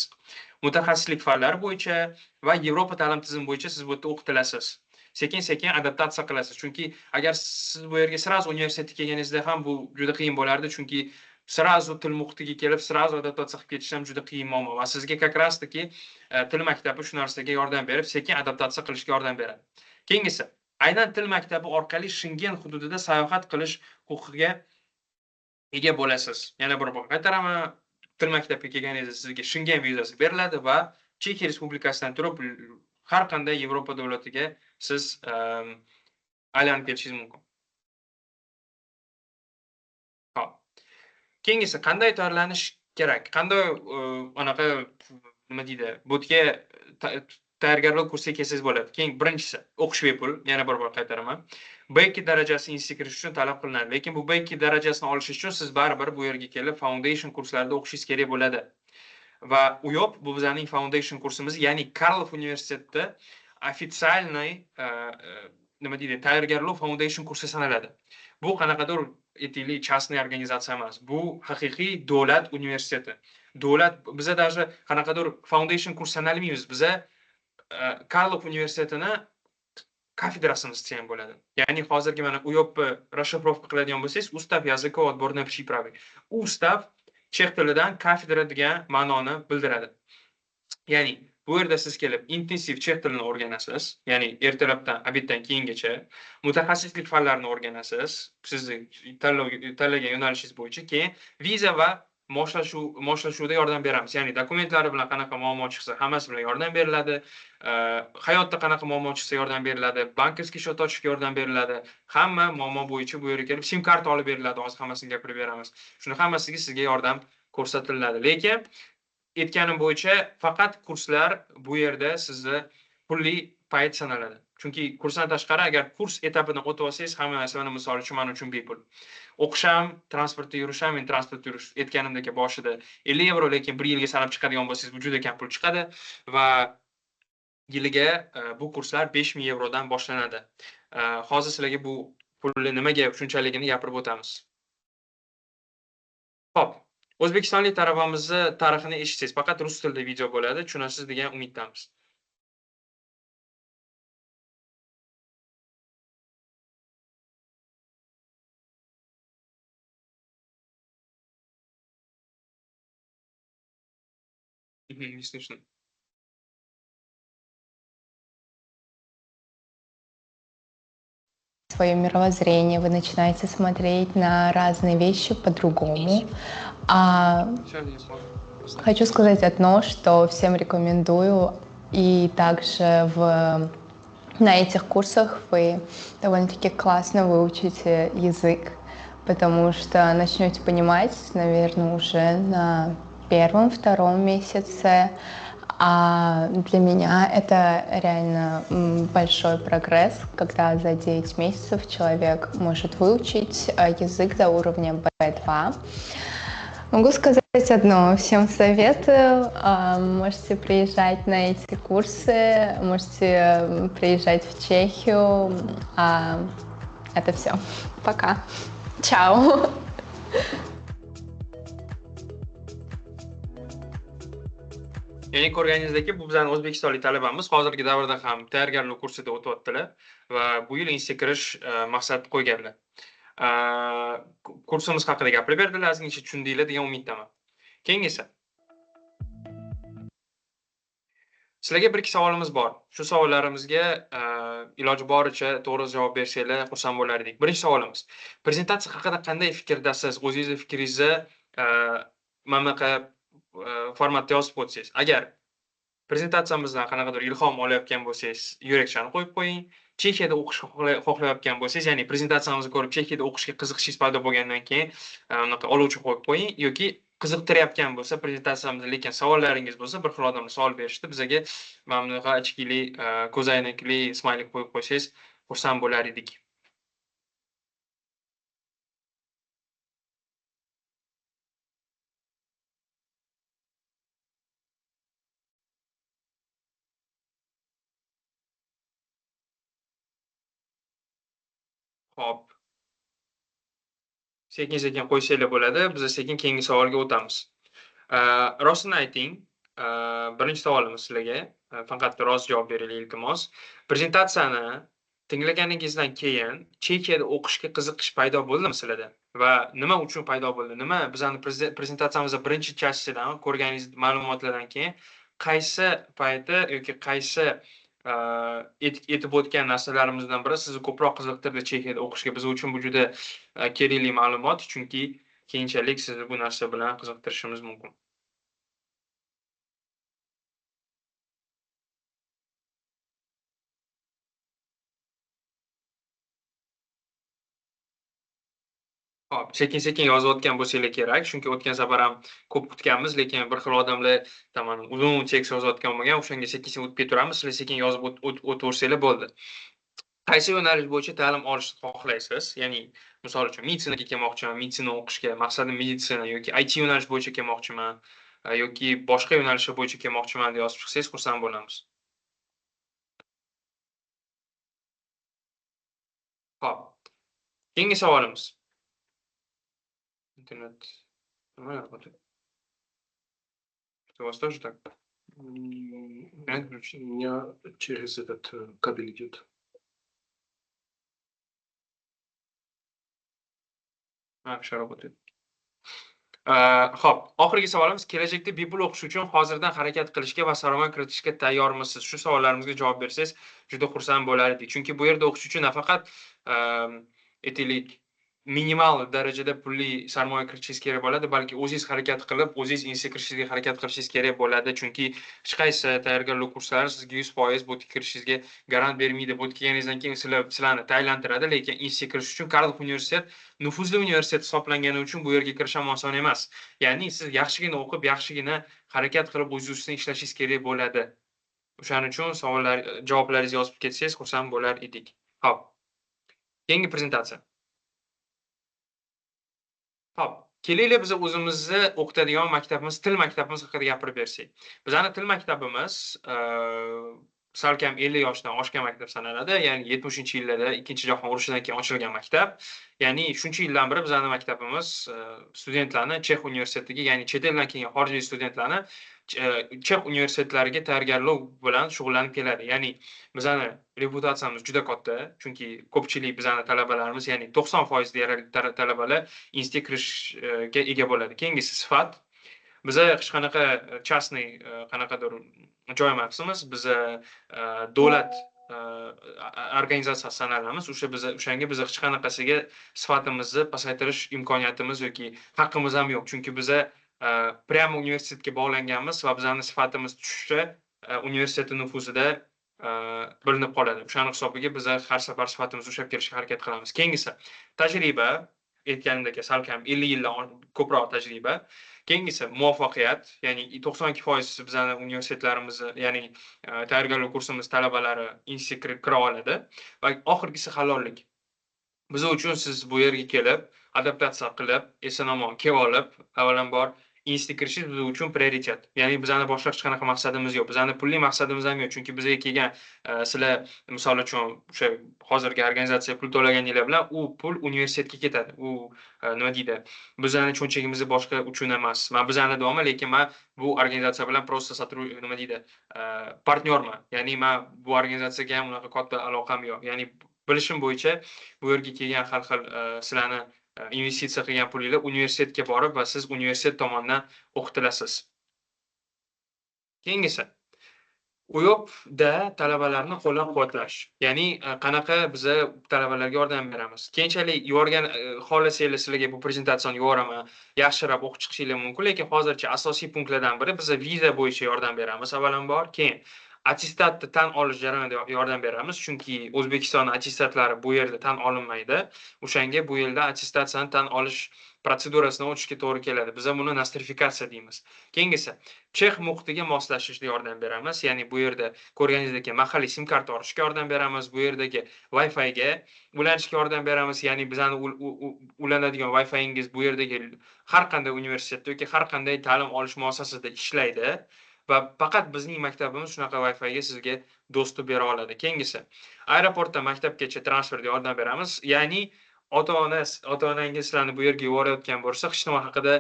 Speaker 1: Mutaxassislik fanlari bo'yicha va Yevropa ta'lim tizimi bo'yicha siz bu yerda o'qitilasiz. Sekin-sekin adaptatsiya qilasiz. Chunki agar siz bu yerga сразу universitetga kelganingizda ham bu juda qiyin bo'lardi, chunki сразу til muhitiga kelib, сразу adaptatsiya qilib ketish ham juda qiyin muammo va sizga как раз таки til maktabi shu narsaga yordam berib, sekin adaptatsiya qilishga yordam beradi. Keyingisi, aynan til maktabi orqali Shengen hududida sayohat qilish huquqiga ega bo'lasiz. Yana bir bor qaytaraman, til maktabiga kelganingizda sizga Shengen vizasi beriladi va Chexiya Respublikasidan turib har qanday Yevropa davlatiga siz aylanib kelishingiz mumkin. Xo'p. Keyingisi, qanday tayyorlanish kerak? Qanday anaqa nima deydi? Botga tayyorgarlik kursiga kelsangiz bo'ladi. Keyin birinchisi, o'qish bepul, yana bir bor qaytaraman. B2 darajasi institutga kirish uchun talab qilinadi. Lekin bu B2 darajasini olish uchun siz baribir bu yerga kelib foundation kurslarida o'qishingiz kerak bo'ladi. Va UYOP bu bizning foundation kursimiz, ya'ni Karlov universitetida ofitsialniy nima deydi, tayyorgarlik foundation kursi sanaladi. Bu qanaqadir aytaylik частный organizatsiya emas. Bu haqiqiy davlat universiteti. Davlat biza даже qanaqadir foundation kurs sanalmaymiz. Biza Karlov universitetini kafedrasimiz desa ham bo'ladi. Ya'ni hozirgi mana UYOPni расшифровка qiladigan bo'lsangiz, Ustav языков отборной приправы. Ustav chex tilidan kafedra degan ma'noni bildiradi. Ya'ni bu yerda siz kelib intensiv chex tilini o'rganasiz, ya'ni ertalabdan obeddan keyingacha mutaxassislik fanlarini o'rganasiz, sizni tanlagan yo'nalishingiz bo'yicha, keyin viza va moslashuvda yordam beramiz. Ya'ni dokumentlari bilan qanaqa muammo chiqsa, hammasi bilan yordam beriladi. Hayotda qanaqa muammo chiqsa yordam beriladi, bankovskiy счет ochishga yordam beriladi. Hamma muammo bo'yicha bu yerga kelib SIM karta olib beriladi. Hozir hammasini gapirib beramiz. Shuni hammasiga sizga yordam ko'rsatiladi. Lekin aytganim bo'yicha faqat kurslar bu yerda sizni pulli payt sanaladi. Chunki kursdan tashqari agar kurs etapidan o'tib olsangiz, hamma narsa mana misol uchun men uchun bepul. O'qish ham, transportda yurish ham, men transportda yurish aytganimdek boshida 50 yevro, lekin bir yilga sanab chiqadigan bo'lsangiz, bu juda kam pul chiqadi va yiliga bu kurslar 5000 yevrodan boshlanadi. Hozir sizlarga bu pulni nimaga shunchaligini gapirib o'tamiz. Xo'p, o'zbekistonlik talabamizni tarixini eshitsangiz, faqat rus tilida video bo'ladi, tushunasiz degan umiddamiz. Не слышно.
Speaker 2: Свое мировоззрение, вы начинаете смотреть на разные вещи по-другому. Хочу сказать одно, что всем рекомендую, и также на этих курсах вы довольно-таки классно выучите язык, потому что начнете понимать, наверное, уже на первом-втором месяце. А для меня это реально большой прогресс, когда за 9 месяцев человек может выучить язык до уровня B2. Могу сказать одно, всем советую, можете приезжать на эти курсы, можете приезжать в Чехию. Это все. Пока. Чао.
Speaker 1: Ya'ni ko'rganingizdek, bu bizning o'zbekistonlik talabamiz hozirgi davrda ham tayyorgarlik kursida o'tyaptilar va bu yil institutga kirish maqsad qo'yganlar. Kursimiz haqida gapirib berdilar, ozgincha tushundinglar degan umiddaman. Keyingisi. Sizlarga bir ikki savolimiz bor. Shu savollarimizga iloji boricha to'g'ri javob bersanglar xursand bo'lar edik. Birinchi savolimiz. Prezentatsiya haqida qanday fikrdasiz? O'zingizni fikringizni mana bunaqa formatda yozib qo'ysangiz. Agar prezentatsiyamizdan qanaqadir ilhom olayotgan bo'lsangiz, yurakchani qo'yib qo'ying. Chexiyada o'qishni xohlayotgan bo'lsangiz, ya'ni prezentatsiyamizni ko'rib Chexiyada o'qishga qiziqishingiz paydo bo'lgandan keyin unaqa oluvchi qo'yib qo'ying yoki qiziqtirayotgan bo'lsa prezentatsiyamizda, lekin savollaringiz bo'lsa, bir xil odamlar savol berishdi, bizaga mana bunaqa ochkili, ko'zoynakli smaylik qo'yib qo'ysangiz xursand bo'lar edik. Xo'p. Sekin-sekin qo'ysanglar bo'ladi. Biz sekin keyingi savolga o'tamiz. Rostini ayting. Birinchi savolimiz sizlarga. Faqat rost javob beringlar, iltimos. Prezentatsiyani tinglaganingizdan keyin Chexiyada o'qishga qiziqish paydo bo'ldimi sizlarda? Va nima uchun paydo bo'ldi? Nima bizning prezentatsiyamizda birinchi chastisidan ko'rganingiz ma'lumotlardan keyin qaysi payti yoki qaysi etib o'tgan narsalarimizdan biri sizni ko'proq qiziqtirdi Chexiyada o'qishga? Biz uchun bu juda kerakli ma'lumot, chunki Keyinchalik sizni bu narsa bilan qiziqtirishimiz mumkin. Hop, sekin-sekin yozayotgan bo'lsanglar kerak, chunki o'tgan safar ham ko'p kutganmiz, lekin bir xil odamlar tamam uzun tekst yozayotgan bo'lgan, o'shanga sekin-sekin o'tib ketaveramiz, sizlar sekin yozib o'taversanglar bo'ldi. Qaysi yo'nalish bo'yicha ta'lim olishni xohlaysiz? Ya'ni, misol uchun, meditsinaga kelmoqchiman, meditsina o'qishga, maqsadim meditsina yoki IT yo'nalish bo'yicha kelmoqchiman yoki boshqa yo'nalishlar bo'yicha kelmoqchiman deb yozib chiqsangiz xursand bo'lamiz. Xo'p. Keyingi savolimiz. Интернет нормально работает? У вас тоже так?
Speaker 3: У меня через этот кабель идет.
Speaker 1: А, все работает. Xo'p, oxirgi savolimiz: kelajakda bepul o'qish uchun hozirdan harakat qilishga va sarmoya kiritishga tayyormisiz? Shu savollarimizga javob bersangiz juda xursand bo'lar edik. Chunki bu yerda o'qish uchun nafaqat aytaylik minimal darajada pulli sarmoya kiritishingiz kerak bo'ladi, balki o'zingiz harakat qilib, o'zingiz institutga kirishingizga harakat qilishingiz kerak bo'ladi. Chunki hech qaysi tayyorgarlik kurslari sizga 100% bu yerga kirishingizga garant bermaydi. Bu yerga kelganingizdan keyin sizlarni tayyorlantiradi, lekin institutga kirish uchun Karlov universitet nufuzli universitet hisoblangani uchun bu yerga kirish ham oson emas. Ya'ni siz yaxshigina o'qib, yaxshigina harakat qilib o'zingiz ustida ishlashingiz kerak bo'ladi. O'shaning uchun savollar, javoblaringizni yozib ketsangiz xursand bo'lar edik. Xo'p. Keyingi prezentatsiya. Xo'p, kelinglar biz o'zimizni o'qitadigan maktabimiz, til maktabimiz haqida gapirib bersak. Bizani til maktabimiz salkam 50 yoshdan oshgan maktab sanaladi. Ya'ni 70-yillarda 2-jahon urushidan keyin ochilgan maktab. Ya'ni shuncha yildan beri bizani maktabimiz studentlarni Chex universitetiga, ya'ni chet eldan kelgan xorijiy studentlarni Chex universitetlariga tayyorgarlik bilan shug'ullanib keladi. Ya'ni bizani reputatsiyamiz juda katta, chunki ko'pchilik bizani talabalarimiz, ya'ni 90% deyarli talabalar institutga kirishga ega bo'ladi. Keyingisi sifat. Biza hech qanaqa частный qanaqadir joy emasmiz. Biza davlat organizatsiyasi sanalamiz. O'shanga biza hech qanaqasiga sifatimizni pasaytirish imkoniyatimiz yoki haqqimiz ham yo'q. Chunki biza prямо universitetga bog'langanmiz va bizani sifatimiz tushishi universitet nufuzida bilinib qoladi. O'shani hisobiga biza har safar sifatimizni ushlab kelishga harakat qilamiz. Keyingisi tajriba, aytganimdek salkam 50 yildan ko'proq tajriba. Keyingisi muvaffaqiyat, ya'ni 92% bizani universitetlarimizni, ya'ni tayyorgarlik kursimiz talabalari institutga kira oladi. Va oxirgisi halollik. Biz uchun siz bu yerga kelib, adaptatsiya qilib, eson-omon kelib olib, avvalambor institutga kirishingiz biz uchun prioritet. Ya'ni bizani boshqa hech qanaqa maqsadimiz yo'q. Bizani pulli maqsadimiz ham yo'q. Chunki bizga kelgan sizlar misol uchun o'sha hozirgi organizatsiya pul to'laganinglar bilan u pul universitetga ketadi. U nima deydi? Bizani cho'nchagimizni boshqa uchun emas. Men bizani deyapman, lekin men bu organizatsiya bilan просто nima deydi? Partnyorman. Ya'ni men bu organizatsiyaga ham unaqa katta aloqam yo'q. Ya'ni bilishim bo'yicha bu yerga kelgan har xil sizlarni investitsiya qilgan pulinglar universitetga borib va siz universitet tomonidan o'qitilasiz. Keyingisi UYOPda talabalarni qo'llab-quvvatlash. Ya'ni qanaqa biza talabalarga yordam beramiz. Keyinchalik yuborgan xohlasanglar sizlarga bu prezentatsiyani yuboraman, yaxshirab o'qib chiqishinglar mumkin, lekin hozircha asosiy punktlardan biri biza viza bo'yicha yordam beramiz avvalambor, keyin attestatni tan olish jarayonida yordam beramiz, chunki O'zbekiston attestatlari bu yerda tan olinmaydi. O'shanga bu yerda attestatsiyani tan olish protsedurasidan o'tishga to'g'ri keladi. Biz buni nostrifikatsiya deymiz. Keyingisi chex muhitiga moslashishda yordam beramiz. Ya'ni bu yerda ko'rganingizdek mahalliy sim karta olishga yordam beramiz, bu yerdagi Wi-Fi'ga ulanishga yordam beramiz. Ya'ni bizani ulanadigan Wi-Fi'ingiz bu yerdagi har qanday universitetda yoki har qanday ta'lim olish muassasasida ishlaydi. Va faqat bizning maktabimiz shunaqa Wi-Fi'ga sizga доступ bera oladi. Keyingisi aeroportdan maktabgacha transferga yordam beramiz. Ya'ni ota-onangiz sizlarni bu yerga yuborayotgan bo'lsa, hech nima haqida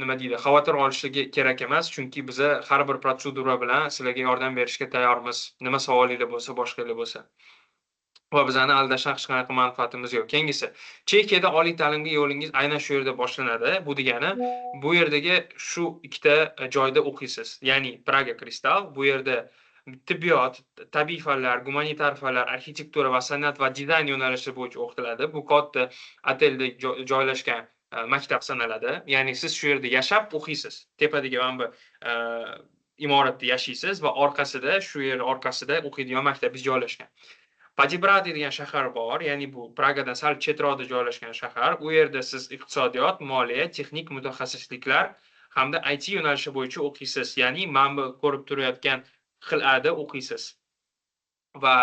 Speaker 1: nima deydi, xavotir olishligi kerak emas, chunki biza har bir protsedura bilan sizlarga yordam berishga tayyormiz. Nima savolinglar bo'lsa, boshqalar bo'lsa. Va bizani aldashdan hech qanaqa manfaatimiz yo'q. Keyingisi, Chexiyada oliy ta'limga yo'lingiz aynan shu yerda boshlanadi. Bu degani, bu yerdagi shu ikkita joyda o'qiysiz. Ya'ni Praga Kristal, bu yerda tibbiyot, tabiiy fanlar, gumanitar fanlar, arxitektura va san'at va dizayn yo'nalishi bo'yicha o'qitiladi. Bu katta otelda joylashgan maktab sanaladi. Ya'ni siz shu yerda yashab o'qiysiz. Tepadagi mana bu imoratda yashaysiz va orqasida, shu yer orqasida o'qiydigan maktabingiz joylashgan. Podebrady degan shahar bor, ya'ni bu Pragadan sal chetroqda joylashgan shahar. U yerda siz iqtisodiyot, moliya, texnik mutaxassisliklar hamda IT yo'nalishi bo'yicha o'qiysiz. Ya'ni mana bu ko'rib turayotgan qal'ada o'qiysiz. Va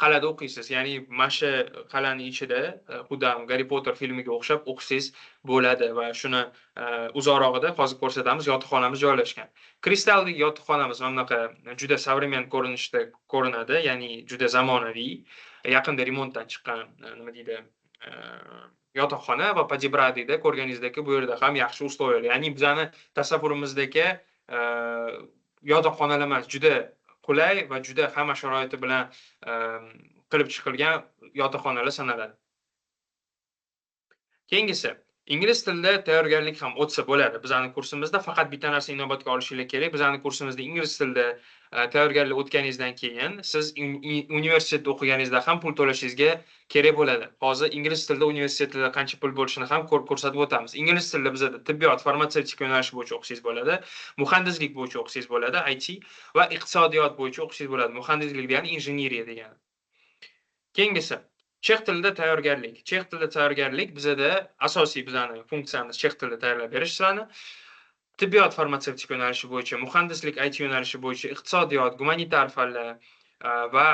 Speaker 1: qal'ada o'qiysiz. Ya'ni mana shu qal'ani ichida xuddi Garri Potter filmiga o'xshab o'qisangiz bo'ladi va shuni uzoqrog'ida hozir ko'rsatamiz, yotoqxonamiz joylashgan. Kristaldagi yotoqxonamiz mana bunaqa juda современ ko'rinishda ko'rinadi, ya'ni juda zamonaviy. Yaqinda remontdan chiqqan, nima deydi, yotoqxona va Podebradyda ko'rganingizdek bu yerda ham yaxshi условия lar. Ya'ni bizani tasavvurimizdagi yotoqxonalar emas, juda qulay va juda hamma sharoiti bilan qilib chiqilgan yotoqxonalar sanaladi. Keyingisi, ingliz tilida tayyorgarlik ham o'tsa bo'ladi. Bizani kursimizda faqat bitta narsa inobatga olishinglar kerak. Bizani kursimizda ingliz tilida tayyorgarlik o'tganingizdan keyin siz universitetda o'qiganingizda ham pul to'lashingizga kerak bo'ladi. Hozir ingliz tilida universitetda qancha pul bo'lishini ham ko'rsatib o'tamiz. Ingliz tilida bizada tibbiyot, farmatsevtika yo'nalishi bo'yicha o'qisangiz bo'ladi, muhandislik bo'yicha o'qisangiz bo'ladi, IT va iqtisodiyot bo'yicha o'qisangiz bo'ladi. Muhandislik degani injeneriya degani. Keyingisi, chex tilida tayyorgarlik. Chex tilida tayyorgarlik bizada asosiy bizani funksiyamiz chex tilida tayyorlab berish sizlarni. Tibbiyot, farmatsevtika yo'nalishi bo'yicha, muhandislik, IT yo'nalishi bo'yicha, iqtisodiyot, gumanitar fanlar va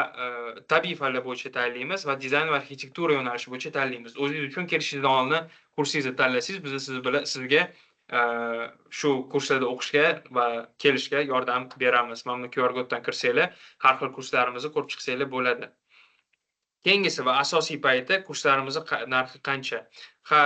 Speaker 1: tabiiy fanlar bo'yicha tayyorlaymiz va dizayn va arxitektura yo'nalishi bo'yicha tayyorlaymiz. O'zingiz uchun kelishingizdan oldin kursingizni tanlasangiz, biz siz bilan sizga shu kurslarda o'qishga va kelishga yordam beramiz. Mana bu QR koddan kirsanglar, har xil kurslarimizni ko'rib chiqsanglar bo'ladi. Keyingisi va asosiy payti kurslarimizni narxi qancha? Ha,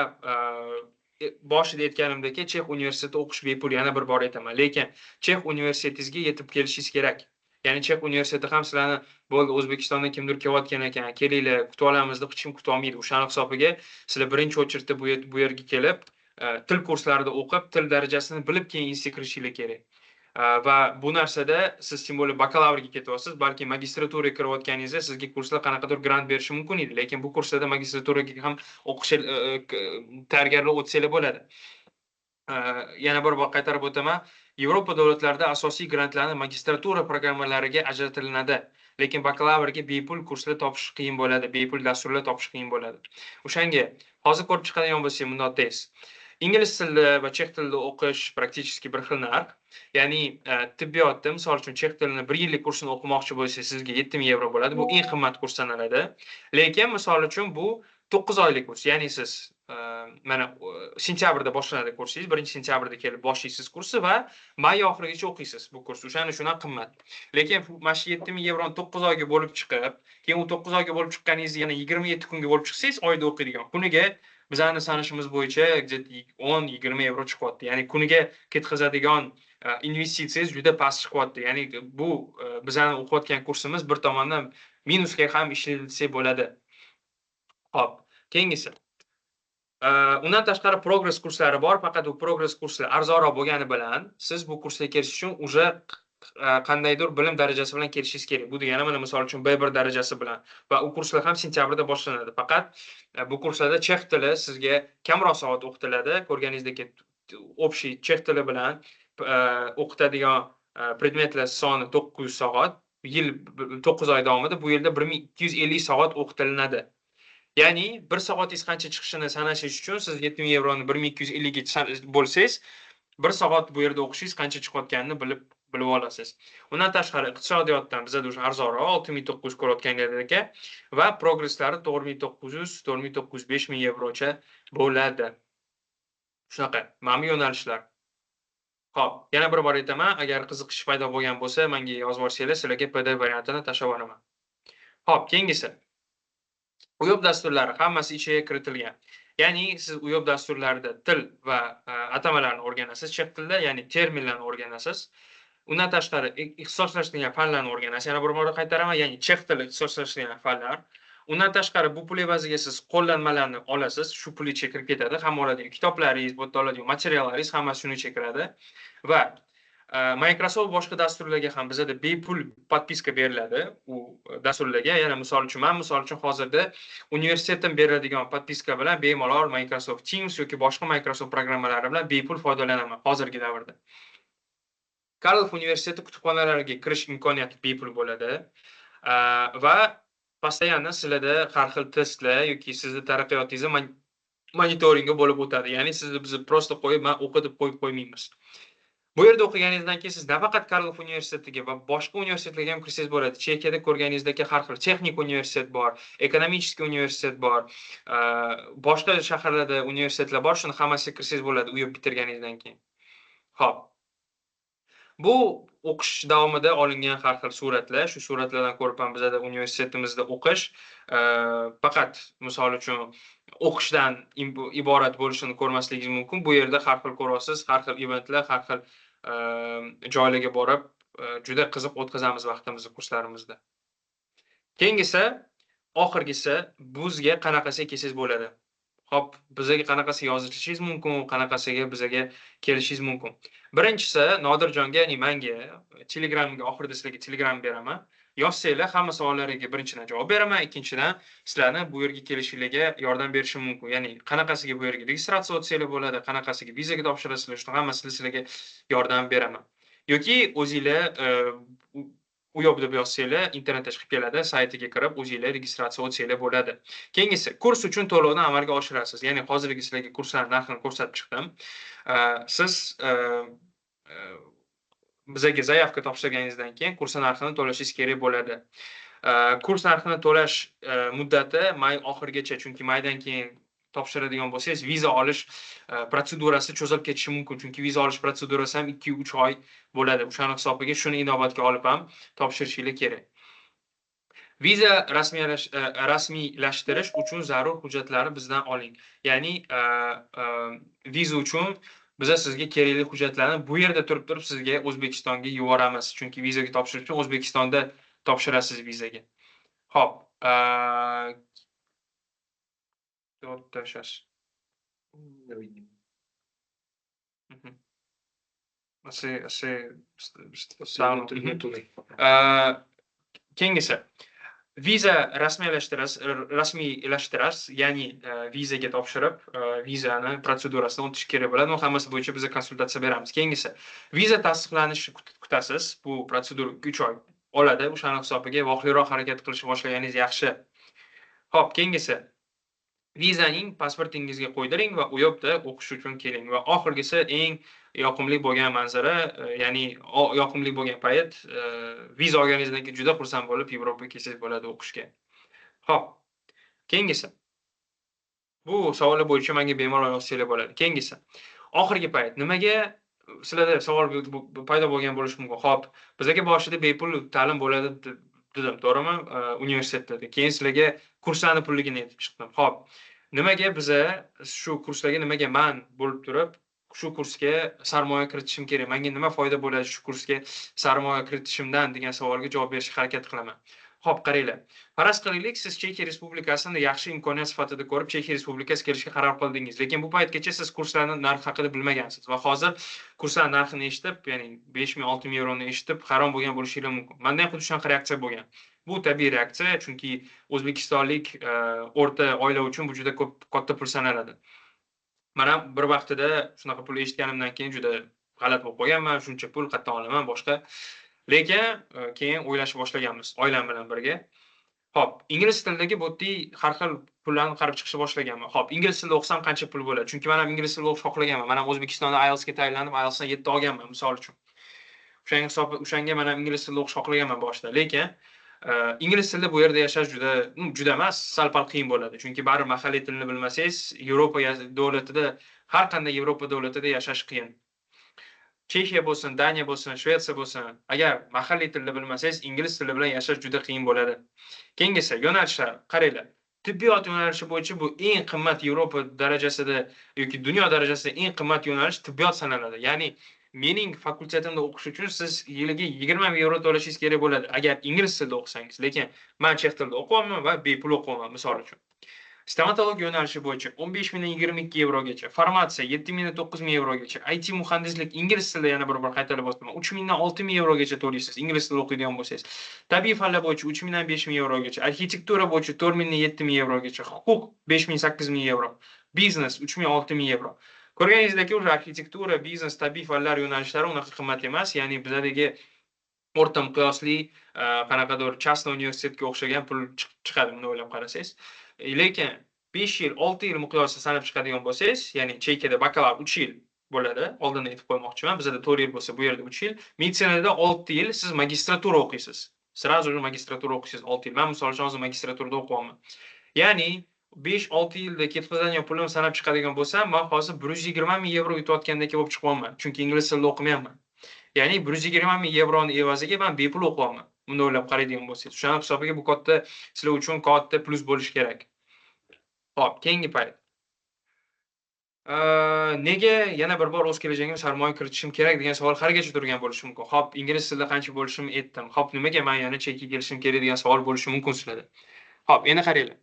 Speaker 1: boshida aytganimdek, Chex universitetida o'qish bepul, yana bir bor aytaman. Lekin Chex universitetingizga yetib kelishingiz kerak. Ya'ni Chex universiteti ham sizlarni bo'ldi, O'zbekistondan kimdir kelayotgan ekan, kelinglar, kutib olamiz deb hech kim kutib olmaydi. O'shani hisobiga sizlar birinchi очередь da bu yerga kelib, til kurslarida o'qib, til darajasini bilib keyin institutga kirishinglar kerak. Va bu narsada siz тем более bakalavrga ketyapsiz, balki magistraturaga kirayotganingizda sizga kurslar qanaqadir grant berishi mumkin edi, lekin bu kurslarda magistraturaga ham o'qish tayyorgarlik o'tsanglar bo'ladi. Yana bir bor qaytarib o'taman, Yevropa davlatlarida asosiy grantlarni magistratura programmalariga ajratilinadi, lekin bakalavrga bepul kurslar topish qiyin bo'ladi, bepul dasturlar topish qiyin bo'ladi. O'shanga hozir ko'rib chiqadigan bo'lsak, bundoq tez. Ingliz tilida va chex tilida o'qish практически bir xil narx. Ya'ni tibbiyotda, misol uchun, chex tilini 1 yillik kursini o'qimoqchi bo'lsangiz, sizga 7000 yevro bo'ladi. Bu eng qimmat kurs sanaladi. Lekin misol uchun bu 9 oylik kurs. Ya'ni siz mana sentyabrda boshlanadi kursingiz, 1-sentyabrda kelib boshlaysiz kursni va may oxirigacha o'qiysiz bu kurs. O'shaning uchun ham qimmat. Lekin mana shu 7000 yevroni 9 oyga bo'lib chiqib, keyin u 9 oyga bo'lib chiqqaningizni yana 27 kunga bo'lib chiqsangiz, oyda o'qiydigan kuniga bizani sanashimiz bo'yicha где-то 10-20 yevro chiqyapti. Ya'ni kuniga ketkazadigan investitsiyangiz juda past chiqyapti. Ya'ni bu bizani o'qiyotgan kursimiz bir tomondan minusga ham ishlaydi desak bo'ladi. Xo'p, keyingisi. Undan tashqari progress kurslari bor, faqat u progress kurslar arzonroq bo'lgani bilan siz bu kursga kelish uchun уже qandaydir bilim darajasi bilan kelishingiz kerak. Bu degani mana misol uchun B1 darajasi bilan va u kurslar ham sentyabrda boshlanadi. Faqat bu kurslarda chex tili sizga kamroq soat o'qitiladi. Ko'rganingizdek, общий chex tili bilan o'qitadigan predmetlar soni 900 soat, yil 9 oy davomida bu yilda 1250 soat o'qitilinadi. Ya'ni bir soatingiz qancha chiqishini sanashingiz uchun siz 7000 yevroni 1250 ga bo'lsangiz, bir soat bu yerda o'qishingiz qancha chiqayotganini bilib olasiz. Undan tashqari iqtisodiyotdan bizada o'sha arzonroq 6900 ko'rayotganlardek va progresslari 4900, 4900, 5000 yevrocha bo'ladi. Shunaqa, mana bu yo'nalishlar. Xo'p, yana bir bor aytaman, agar qiziqish paydo bo'lgan bo'lsa, menga yozib yuborsanglar, sizlarga PDF variantini tashlab yuboraman. Xo'p, keyingisi. UYOP dasturlari hammasi ichiga kiritilgan. Ya'ni siz UYOP dasturlarida til va atamalarni o'rganasiz, chex tilida, ya'ni terminlarni o'rganasiz. Undan tashqari ixtisoslashtirilgan fanlarni o'rganasiz. Yana bir bor qaytaraman, ya'ni chex tili ixtisoslashtirilgan fanlar. Undan tashqari bu pul evaziga siz qo'llanmalarni olasiz, shu pul ichiga kirib ketadi. Hamma oladigan kitoblaringiz, bu yerda oladigan materiallaringiz hammasi shuni ichiga kiradi. Va Microsoft boshqa dasturlarga ham bizada bepul подписка beriladi u dasturlarga. Yana misol uchun, man misol uchun hozirda universitetdan beriladigan подписка bilan bemalol Microsoft Teams yoki boshqa Microsoft programmalari bilan bepul foydalanaman hozirgi davrda. Karlov universiteti kutubxonalariga kirish imkoniyati bepul bo'ladi va постоянно sizlarda har xil testlar yoki sizni taraqqiyotingizni monitoringi bo'lib o'tadi. Ya'ni sizni biz просто qo'yib, man o'qi deb qo'yib qo'ymaymiz. Bu yerda o'qiganingizdan keyin siz nafaqat Karlov universitetiga va boshqa universitetlarga ham kirsangiz bo'ladi. Chexiyada ko'rganingizdek har xil texnik universitet bor, экономический universitet bor, boshqa shaharlarda universitetlar bor, shuni hammasiga kirsangiz bo'ladi UYOP bitirganingizdan keyin. Xo'p. Bu o'qish davomida olingan har xil suratlar. Shu suratlardan ko'rib ham bizada universitetimizda o'qish faqat misol uchun o'qishdan iborat bo'lishini ko'rmasligingiz mumkin. Bu yerda har xil ko'rasiz, har xil eventlar, har xil joylarga borib, juda qiziq o'tkazamiz vaqtimizni kurslarimizda. Keyingisi, oxirgisi, bizga qanaqasiga kelsangiz bo'ladi. Xo'p, bizaga qanaqasiga yozilishingiz mumkin, qanaqasiga bizaga kelishingiz mumkin. Birinchisi, Nodirjonga, ya'ni menga Telegramga, oxirida sizlarga Telegram beraman. Yozsanglar, hamma savollariga birinchidan javob beraman, ikkinchidan sizlarni bu yerga kelishinglarga yordam berishim mumkin. Ya'ni qanaqasiga bu yerga registratsiya o'tsanglar bo'ladi, qanaqasiga vizaga topshirasizlar, shuni hammasini sizlarga yordam beraman. Yoki o'zinglar UYOP deb yozsanglar, internetda chiqib keladi, saytiga kirib o'zinglar registratsiya o'tsanglar bo'ladi. Keyingisi, kurs uchun to'lovni amalga oshirasiz. Ya'ni hozirgi sizlarga kurslar narxini ko'rsatib chiqdim. Siz bizaga заявка topshirganingizdan keyin kurs narxini to'lashingiz kerak bo'ladi. Kurs narxini to'lash muddati may oxirigacha, chunki maydan keyin topshiradigan bo'lsangiz, viza olish protsedurasi cho'zilib ketishi mumkin, chunki viza olish protsedurasi ham 2-3 oy bo'ladi. O'shani hisobiga shuni inobatga olib ham topshirishinglar kerak. Viza rasmiylashtirish uchun zarur hujjatlarni bizdan oling. Ya'ni viza uchun biza sizga kerakli hujjatlarni bu yerda turib sizga O'zbekistonga yuboramiz. Chunki vizaga topshirish uchun O'zbekistonda topshirasiz vizaga. Xo'p, to'rtta shash. Keyingisi, viza rasmiylashtirasiz, ya'ni vizaga topshirib, vizani protsedurasini o'tish kerak bo'ladi. U hammasi bo'yicha biz konsultatsiya beramiz. Keyingisi, viza tasdiqlanishini kutasiz. Bu protsedura 3 oy oladi. O'shani hisobiga vaqtliroq harakat qilishni boshlaganingiz yaxshi. Xo'p, keyingisi, vizaning pasportingizga qo'ydiring va u yoqda o'qish uchun keling. Va oxirgisi, eng yoqimli bo'lgan manzara, ya'ni yoqimli bo'lgan payt, viza olganingizdan keyin juda xursand bo'lib Yevropaga kelsangiz bo'ladi o'qishga. Xo'p, keyingisi. Bu savollar bo'yicha menga bemalol yozsanglar bo'ladi. Keyingisi, oxirgi payt. Nimaga sizlarda savol paydo bo'lgan bo'lishi mumkin? Xo'p, bizga boshida bepul ta'lim bo'ladi dedim, to'g'rimi? Universitetda. Keyin sizlarga kurslarni pulligini aytib chiqdim. Xo'p, nimaga biza shu kurslarga, nimaga man bo'lib turib shu kursga sarmoya kiritishim kerak? Menga nima foyda bo'ladi shu kursga sarmoya kiritishimdan degan savolga javob berishga harakat qilaman. Xo'p, qaranglar. Faraz qilaylik, siz Chexiya Respublikasini yaxshi imkoniyat sifatida ko'rib, Chexiya Respublikasiga kelishga qaror qildingiz. Lekin bu paytgacha siz kurslarning narxi haqida bilmagansiz va hozir kurslar narxini eshitib, ya'ni 5000, 6000 yevroni eshitib, hayron bo'lgan bo'lishingiz mumkin. Menda ham xuddi shunaqa reaksiya bo'lgan. Bu tabiiy reaksiya, chunki o'zbekistonlik o'rta oila uchun bu juda ko'p katta pul sanaladi. Mana bir vaqtida shunaqa pul eshitganimdan keyin juda g'alati bo'lib qolganman, shuncha pul qayerdan olaman boshqa. Lekin keyin o'ylashib boshlaganmiz oilam bilan birga. Xo'p, ingliz tilidagi bu yerda har xil pullarni qarab chiqishni boshlaganman. Xo'p, ingliz tilida o'qisam qancha pul bo'ladi? Chunki men ham ingliz tilida o'qish xohlaganman. Men ham O'zbekistonda IELTS ga tayyorlanib, IELTS dan 7 olganman, misol uchun. O'shanga hisob, o'shanga men ham ingliz tilida o'qish xohlaganman boshida. Lekin ingliz tilida bu yerda yashash juda, juda emas, sal-pal qiyin bo'ladi. Chunki baribir mahalliy tilni bilmasangiz, Yevropa davlatida, har qanday Yevropa davlatida yashash qiyin. Chexiya bo'lsin, Daniya bo'lsin, Shvetsiya bo'lsin, agar mahalliy tilni bilmasangiz, ingliz tili bilan yashash juda qiyin bo'ladi. Keyingisi, yo'nalishlar. Qaranglar. Tibbiyot yo'nalishi bo'yicha bu eng qimmat Yevropa darajasida yoki dunyo darajasida eng qimmat yo'nalish tibbiyot sanaladi. Ya'ni mening fakultetimda o'qish uchun siz yiliga 20 ming yevro to'lashingiz kerak bo'ladi, agar ingliz tilida o'qisangiz. Lekin men chex tilida o'qiyapman va bepul o'qiyapman, misol uchun. Stomatologiya yo'nalishi bo'yicha 15 mingdan 22 yevrogacha, farmatsiya 7000 dan 9000 yevrogacha, IT muhandislik, ingliz tilida, yana bir bor qaytarib o'taman, 3000 dan 6000 yevrogacha to'laysiz, ingliz tilida o'qiydigan bo'lsangiz. Tabiiy fanlar bo'yicha 3000 dan 5000 yevrogacha, arxitektura bo'yicha 4000 dan 7000 yevrogacha, huquq 5000, 8000 yevro, biznes 3000, 6000 yevro. Ko'rganingizdek, уже arxitektura, biznes, tabiiy fanlar yo'nalishlari unaqa qimmat emas, ya'ni bizadagi o'rta miqyosli qanaqadir частный universitetga o'xshagan pul chiqadi bunday o'ylab qarasangiz. Lekin 5 yil, 6 yil miqyosida sanab chiqadigan bo'lsangiz, ya'ni Chexiyada bakalavr 3 yil bo'ladi, oldin aytib qo'ymoqchiman, bizada 4 yil bo'lsa, bu yerda 3 yil. Meditsinada 6 yil siz magistratura o'qiysiz, сразу же magistratura o'qiysiz 6 yil. Man, misol uchun, hozir magistraturada o'qiyapman. Ya'ni 5-6 yilda ketkazadigan pulimni sanab chiqadigan bo'lsam, man hozir 120 000 yevro yutayotgandek bo'lib chiqyapman, chunki ingliz tilida o'qimayapman. Ya'ni 120 000 yevroni evaziga man bepul o'qiyapman, bunday o'ylab qaraydigan bo'lsangiz. O'shani hisobiga bu katta, sizlar uchun katta plyus bo'lishi kerak. Ho'p, keyingi payt. Nega yana bir bor o'z kelajagimga sarmoya kiritishim kerak degan savol haligacha turgan bo'lishi mumkin. Ho'p, ingliz tilida qancha bo'lishimni aytdim. Ho'p, nimaga man yana Chexiyaga kelishim kerak degan savol bo'lishi mumkin sizlarda. Ho'p, endi qaranglar.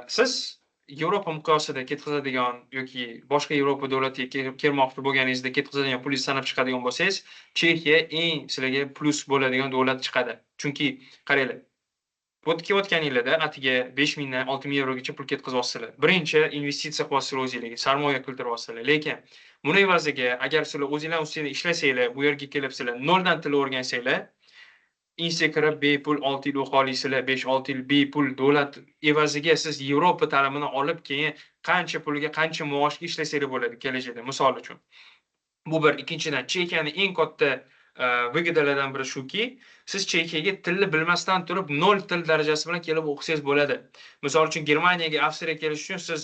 Speaker 1: Siz Yevropa miqyosida ketkazadigan yoki boshqa Yevropa davlatiga kelmoqchi bo'lganingizda ketkazadigan pulingizni sanab chiqadigan bo'lsangiz, Chexiya eng sizlarga plyus bo'ladigan davlat chiqadi. Chunki qaranglar, bu yerga kelayotganinglarda atigi 5000 dan 6000 yevrogacha pul ketkazyapsizlar. Birinchi investitsiya qilyapsizlar o'zinglarga, sarmoya keltiryapsizlar. Lekin buni evaziga, agar sizlar o'zinglar ustida ishlasanglar, bu yerga kelib sizlar noldan til o'rgansanglar, institutga kirib bepul 6 yil o'qiy olasizlar, 5-6 yil bepul davlat evaziga siz Yevropa ta'limini olib, keyin qancha pulga, qancha maoshga ishlasanglar bo'ladi kelajakda, misol uchun. Bu bir. Ikkinchidan, Chexiyani eng katta выгода lardan biri shuki, siz Chexiyaga tilni bilmasdan turib, nol til darajasi bilan kelib o'qisangiz bo'ladi. Misol uchun, Germaniyaga, Avstriyaga kelish uchun siz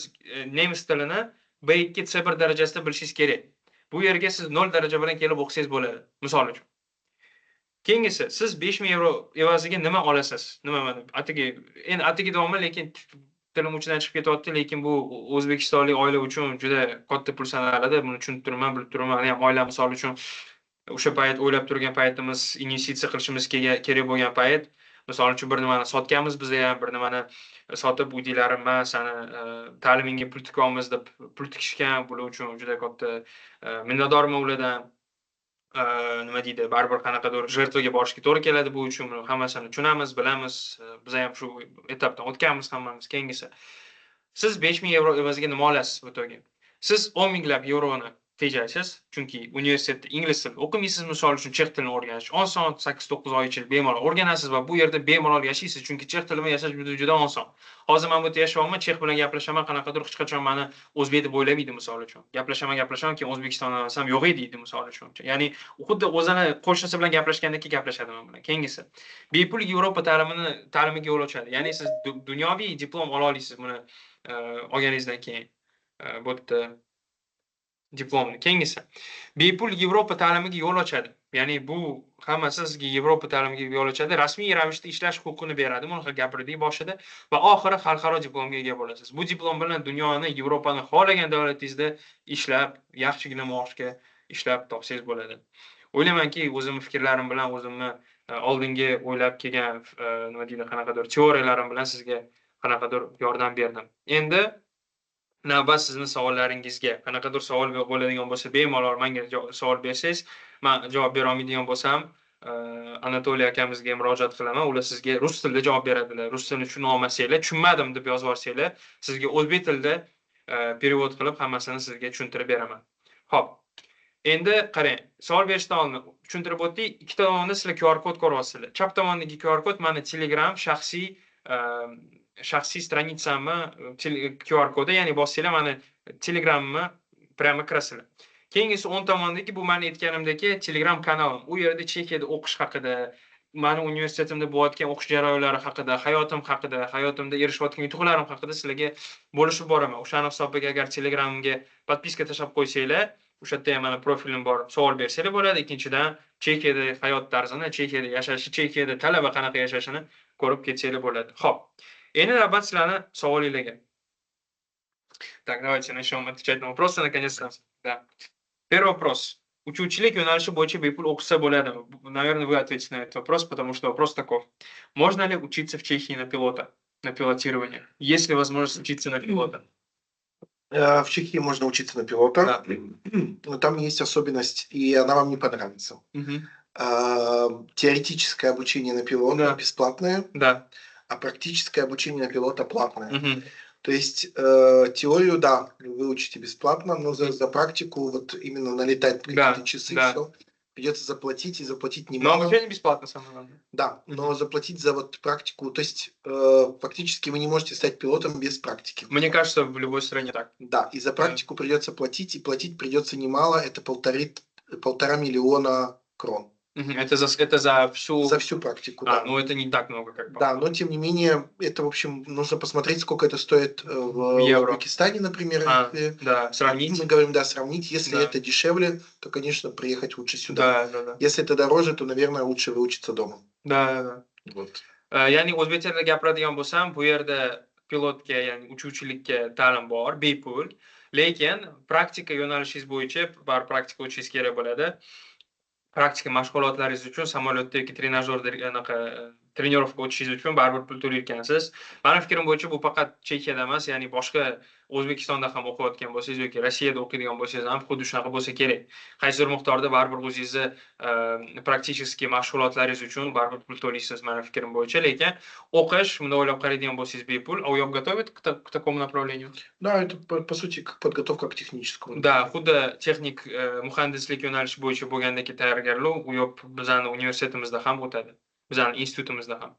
Speaker 1: nemis tilini B2, C1 darajasida bilishingiz kerak. Bu yerga siz nol daraja bilan kelib o'qisangiz bo'ladi, misol uchun. Keyingisi, siz 5000 yevro evaziga nima olasiz? Nima, mana atigi, endi atigi deyapman, lekin tilim uchidan chiqib ketyapti, lekin bu o'zbekistonlik oila uchun juda katta pul sanaladi. Buni tushunib turibman, bilib turibman. Mani ham oilam, misol uchun, o'sha payt o'ylab turgan paytimiz, investitsiya qilishimiz kerak bo'lgan payt, misol uchun, bir nimani sotganmiz biza ham, bir nimani sotib, uydagilarim "Man sani ta'limingga pul tikyapmiz" deb pul tikishgan. Bular uchun juda katta minnatdorman ulardan. Nima deydi, baribir qanaqadir жертва ga borishga to'g'ri keladi bu uchun. Buni hammasini tushunamiz, bilamiz, biz ham shu etapdan o'tganmiz hammamiz. Keyingisi, siz 5000 yevro evaziga nima olasiz в итоге? Siz 10 minglab yevroni tejaysiz, chunki universitetda ingliz tilida o'qimaysiz, misol uchun, chex tilini o'rganish oson, 8-9 oy ichida bemalol o'rganasiz va bu yerda bemalol yashaysiz, chunki chex tili bilan yashash juda, juda oson. Hozir man bu yerda yashayapman, chex bilan gaplashaman, qanaqadir hech qachon mani o'zbek deb o'ylamaydi, misol uchun. Gaplashaman, gaplashaman, keyin O'zbekistondan desam, "Yo'q ey" deydi, misol uchun. Ya'ni xuddi o'zini qo'shnisi bilan gaplashgandek gaplashadi man bilan. Keyingisi, bepul Yevropa ta'limiga yo'l ochadi. Ya'ni siz dunyoviy diplom ola olasiz buni olganingizdan keyin. Bu yerda diplomni. Keyingisi, bepul Yevropa ta'limiga yo'l ochadi. Ya'ni bu hammasi sizga Yevropa ta'limiga yo'l ochadi, rasmiy ravishda ishlash huquqini beradi. Buni gapirdik boshida va oxiri xalqaro diplomga ega bo'lasiz. Bu diplom bilan dunyoni, Yevropani xohlagan davlatingizda ishlab, yaxshigina maoshga ishlab topsangiz bo'ladi. O'ylaymanki, o'zimni fikrlarim bilan, o'zimni oldingi o'ylab kelgan nima deydi, qanaqadir teoriyalarim bilan sizga qanaqadir yordam berdim. Endi navbat sizni savollaringizga. Qanaqadir savol bo'ladigan bo'lsa, bemalol menga savol bersangiz, man javob bera olmaydigan bo'lsam, Anatoliy akamizga murojaat qilaman. Ular sizga rus tilida javob beradilar. Rus tilini tushuna olmasanglar, "Tushunmadim" deb yozib yuborsanglar, sizga o'zbek tilida перевод qilib, hammasini sizga tushuntirib beraman. Ho'p, endi qarang, savol berishdan oldin tushuntirib o'tdik. Ikki tomonda sizlar QR kod ko'ryapsizlar. Chap tomondagi QR kod mani Telegram shaxsiy страница mni QR kodi, ya'ni bossanglar, mani Telegramimni прямо kirasizlar. Keyingisi, o'ng tomondagi bu mani aytganimdek Telegram kanalim. U yerda Chexiyada o'qish haqida, mani universitetimda bo'layotgan o'qish jarayonlari haqida, hayotim haqida, hayotimda erishayotgan yutuqlarim haqida sizlarga bo'lishib boraman. O'shani hisobiga agar Telegramimga подписка tashlab qo'ysanglar, o'sha yerda ham mani profilim bor, savol bersanglar bo'ladi. Ikkinchidan, Chexiyada hayot tarzini, Chexiyada yashashi, Chexiyada talaba qanaqa yashashini ko'rib ketsanglar bo'ladi. Xo'p, endi navbat sizlarni savolinglarga. Так, давайте начнем отвечать на вопросы наконец-то. Да. Первый вопрос. Uchuvchilik yo'nalishi bo'yicha bepul o'qisa bo'ladimi? Наверное, вы ответите на этот вопрос, потому что вопрос таков. Можно ли учиться в Чехии на пилота? На пилотирование. Есть ли возможность учиться на пилота?
Speaker 4: В Чехии можно учиться на пилота, но там есть особенность, и она вам не понравится. Теоретическое обучение на пилота бесплатное, а практическое обучение на пилота платное. То есть теорию, да, вы учите бесплатно, но за практику, вот именно налетать какие-то часы, все, придется заплатить, и заплатить немало.
Speaker 1: Но обучение бесплатно, самое главное.
Speaker 4: Да, но заплатить за вот практику, то есть фактически вы не можете стать пилотом без практики.
Speaker 1: Мне кажется, в любой стране так.
Speaker 4: Да, и за практику придется платить, и платить придется немало, это 1,5 миллиона крон.
Speaker 1: Это за всю...
Speaker 4: За всю практику,
Speaker 1: А,
Speaker 4: да.
Speaker 1: ну это не так много, как
Speaker 4: Да, но тем не менее, это, в общем, нужно посмотреть, сколько это стоит в
Speaker 1: В евро.
Speaker 4: Узбекистане, например, если
Speaker 1: Да, сравнить.
Speaker 4: Мы говорим, да, сравнить. Если это дешевле, то, конечно, приехать лучше сюда. Если это дороже, то, наверное, лучше выучиться дома. Вот.
Speaker 1: Ya'ni o'zbekchada gapiradigan bo'lsam, bu yerda pilotga, ya'ni uchuvchilikka ta'lim bor, bepul. Lekin praktika yo'nalishingiz bo'yicha baribir praktika o'tishingiz kerak bo'ladi. Praktika mashg'ulotlaringiz uchun samolyotda yoki trenajyorda anaqa тренировка o'tishingiz uchun baribir pul to'layotgansiz. Mani fikrim bo'yicha bu faqat Chexiyada emas, ya'ni boshqa O'zbekistonda ham o'qiyotgan bo'lsangiz yoki Rossiyada o'qiydigan bo'lsangiz ham xuddi shunaqa bo'lsa kerak. Qaysidir miqdorda baribir o'zingizni практический mashg'ulotlaringiz uchun baribir pul to'laysiz mani fikrim bo'yicha, lekin o'qish bunday o'ylab qaraydigan bo'lsangiz bepul. А УЕБ готовит к такому направлению?
Speaker 4: Да, это по сути как подготовка к техническому.
Speaker 1: Да, xuddi texnik muhandislik yo'nalishi bo'yicha bo'lgandagi tayyorgarlik УЕБ bizani universitetimizda ham o'tadi. Bizani institutimizda ham.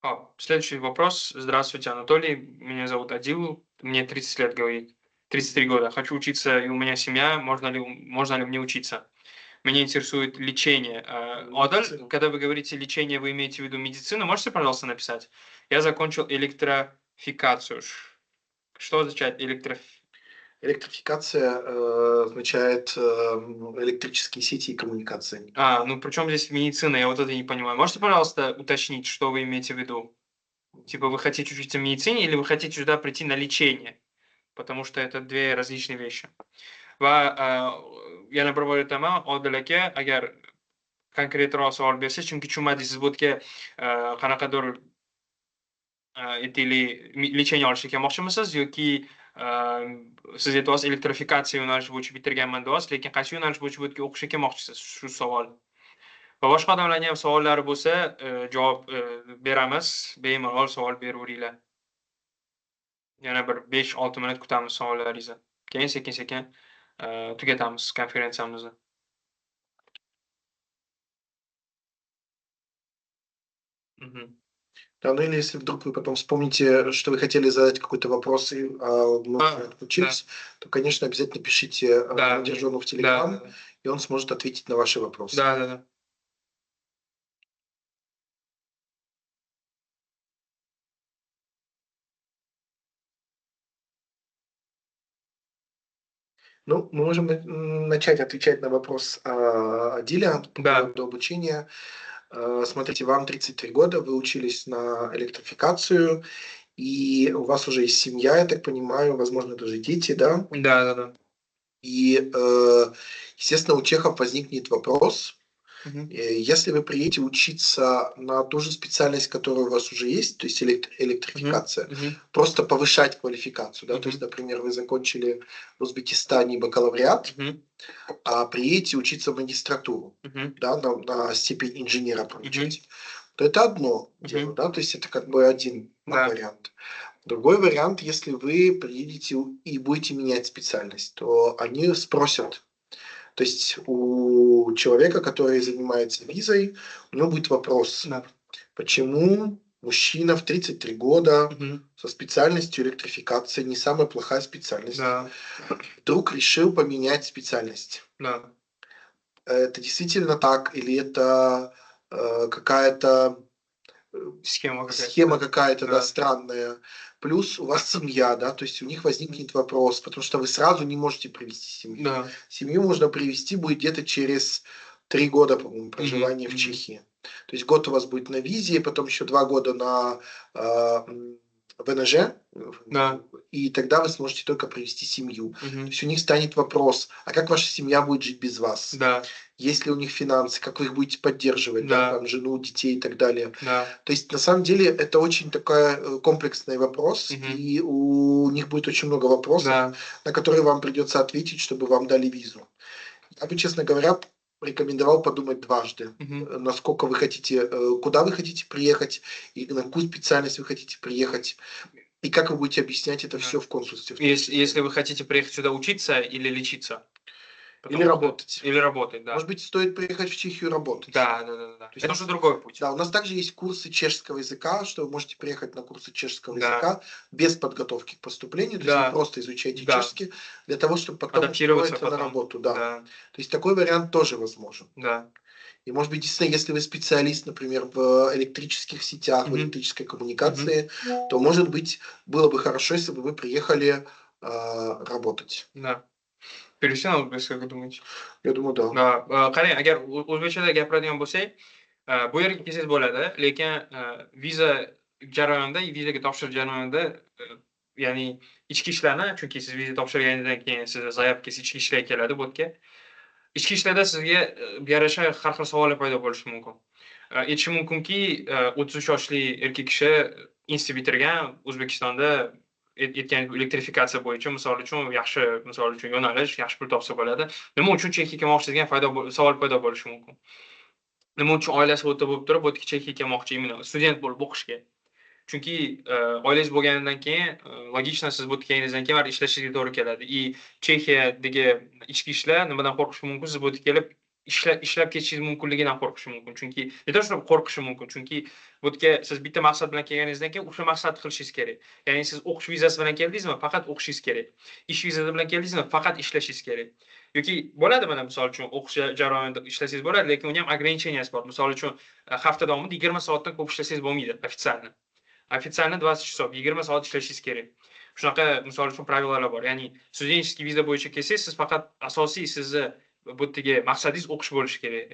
Speaker 1: Xo'p, следующий вопрос. Здравствуйте, Анатолий. Меня зовут Адил. Мне 30 лет, говорит. 33 года. Хочу учиться, и у меня семья. Можно ли мне учиться? Меня интересует лечение. Одаль,
Speaker 4: Медицина.
Speaker 1: Когда вы говорите лечение, вы имеете в виду медицину? Можете, пожалуйста, написать? Я закончил электрификацию. Что означает электроф-
Speaker 4: Электрификация означает электрические сети и коммуникации.
Speaker 1: А, ну при чем здесь медицина? Я вот это не понимаю. Можете, пожалуйста, уточнить, что вы имеете в виду? Типа вы хотите учиться медицине или вы хотите сюда прийти на лечение? Потому что это две различные вещи. Va yana bir bor aytaman, Odil aka, agar konkretroq savol bersa, chunki tushunmadingiz, siz bu yerga qanaqadir aytaylik, лечение olishga kelmoqchimisiz yoki siz aytyapsiz elektrifikatsiya yo'nalishi bo'yicha bitirganman deyapsiz, lekin qaysi yo'nalish bo'yicha bu yerga o'qishga kelmoqchisiz? Shu savol. Va boshqa odamlarning ham savollari bo'lsa, javob beramiz. Bemalol savol beraveringlar. Yana bir 5-6 minut kutamiz savollaringizni. Keyin sekin-sekin tugatamiz konferensiyamizni.
Speaker 4: Да, ну или если вдруг вы потом вспомните, что вы хотели задать какой-то вопрос, и мы отключились, то, конечно, обязательно пишите Нодиржону в Телеграм, и он сможет ответить на ваши вопросы.
Speaker 1: Да.
Speaker 4: Ну, мы можем начать отвечать на вопрос Адиля по поводу обучения. Смотрите, вам 33 года, вы учились на электрификацию, и у вас уже есть семья, я так понимаю, возможно, даже дети, да?
Speaker 1: Да.
Speaker 4: И, естественно, у чехов возникнет вопрос, если вы приедете учиться на ту же специальность, которая у вас уже есть, то есть электрификация, просто повышать квалификацию, да, то есть, например, вы закончили в Узбекистане бакалавриат, а приедете учиться в магистратуру, да, на степень инженера получать, то это одно дело, да, то есть это как бы один вариант. Другой вариант, если вы приедете и будете менять специальность, то они спросят. То есть у человека, который занимается визой, у него будет вопрос, почему мужчина в 33 года со специальностью электрификация, не самая плохая специальность, вдруг решил поменять специальность. Это действительно так или это какая-то
Speaker 1: схема какая-то,
Speaker 4: схема какая-то, да, странная. Плюс у вас семья, да, то есть у них возникнет вопрос, потому что вы сразу не можете привести семью. Семью можно привести будет где-то через 3 года, по-моему, проживания в Чехии. То есть год у вас будет на визе, потом еще 2 года на ВНЖ, и тогда вы сможете только привести семью. То есть у них станет вопрос, а как ваша семья будет жить без вас? Есть ли у них финансы, как вы их будете поддерживать, да, там, жену, детей и так далее. То есть, на самом деле, это очень такой комплексный вопрос, и у них будет очень много вопросов, на которые вам придется ответить, чтобы вам дали визу. Я бы, честно говоря, рекомендовал подумать дважды, насколько вы хотите, куда вы хотите приехать, и на какую специальность вы хотите приехать, и как вы будете объяснять это все в консульстве.
Speaker 1: Если вы хотите приехать сюда учиться или лечиться.
Speaker 4: Или работать.
Speaker 1: Или работать, да.
Speaker 4: Может быть, стоит приехать в Чехию работать.
Speaker 1: Да. Это уже другой путь.
Speaker 4: Да, у нас также есть курсы чешского языка, что вы можете приехать на курсы чешского языка без подготовки к поступлению. То есть вы просто изучаете чешский для того, чтобы потом устроиться на работу. Да. То есть такой вариант тоже возможен. И, может быть, действительно, если вы специалист, например, в электрических сетях, в электрической коммуникации, то, может быть, было бы хорошо, если бы вы приехали работать.
Speaker 1: Да. Перевести на узбекский, как вы думаете?
Speaker 4: Я думаю, да.
Speaker 1: Да. Qarang, agar o'zbekchada gapiradigan bo'lsak, bu yerga kelsangiz bo'ladi, lekin viza jarayonida, vizaga topshirish jarayonida, ya'ni ichki ishlarni, chunki siz viza topshirganingizdan keyin sizni заявка ngiz ichki ishlarga keladi bu yerga. Ichki ishlarda sizga yarasha har xil savollar paydo bo'lishi mumkin. Aytishi mumkinki, 33 yoshli erkak kishi institut bitirgan, O'zbekistonda aytgan elektrifikatsiya bo'yicha, misol uchun, yaxshi, misol uchun, yo'nalish, yaxshi pul topsa bo'ladi. Nima uchun Chexiyaga kelmoqchi degan savol paydo bo'lishi mumkin. Nima uchun oilasi u yerda bo'lib turib, bu yerga Chexiyaga kelmoqchi, именно student bo'lib o'qishga? Chunki oilangiz bo'lganidan keyin, логично, siz bu yerga kelganingizdan keyin baribir ishlashingizga to'g'ri keladi. И Chexiyadagi ichki ishlar nimadan qo'rqishi mumkin? Siz bu yerga kelib ishlab ketishingiz mumkinligidan qo'rqishi mumkin. Chunki не то, что qo'rqishi mumkin, chunki bu yerga siz bitta maqsad bilan kelganingizdan keyin o'sha maqsadni qilishingiz kerak. Ya'ni siz o'qish vizasi bilan keldingizmi, faqat o'qishingiz kerak. Ish vizasi bilan keldingizmi, faqat ishlashingiz kerak. Yoki bo'ladi, mana, misol uchun, o'qish jarayonida ishlasangiz bo'ladi, lekin uni ham ограничения si bor. Misol uchun, hafta davomida 20 soatdan ko'p ishlasangiz bo'lmaydi официально. Официально 20 часов, 20 soat ishlashingiz kerak. Shunaqa, misol uchun, правила lar bor. Ya'ni студенческий viza bo'yicha kelsangiz, siz faqat asosiy sizni bu yerdagi maqsadingiz o'qish bo'lishi kerak.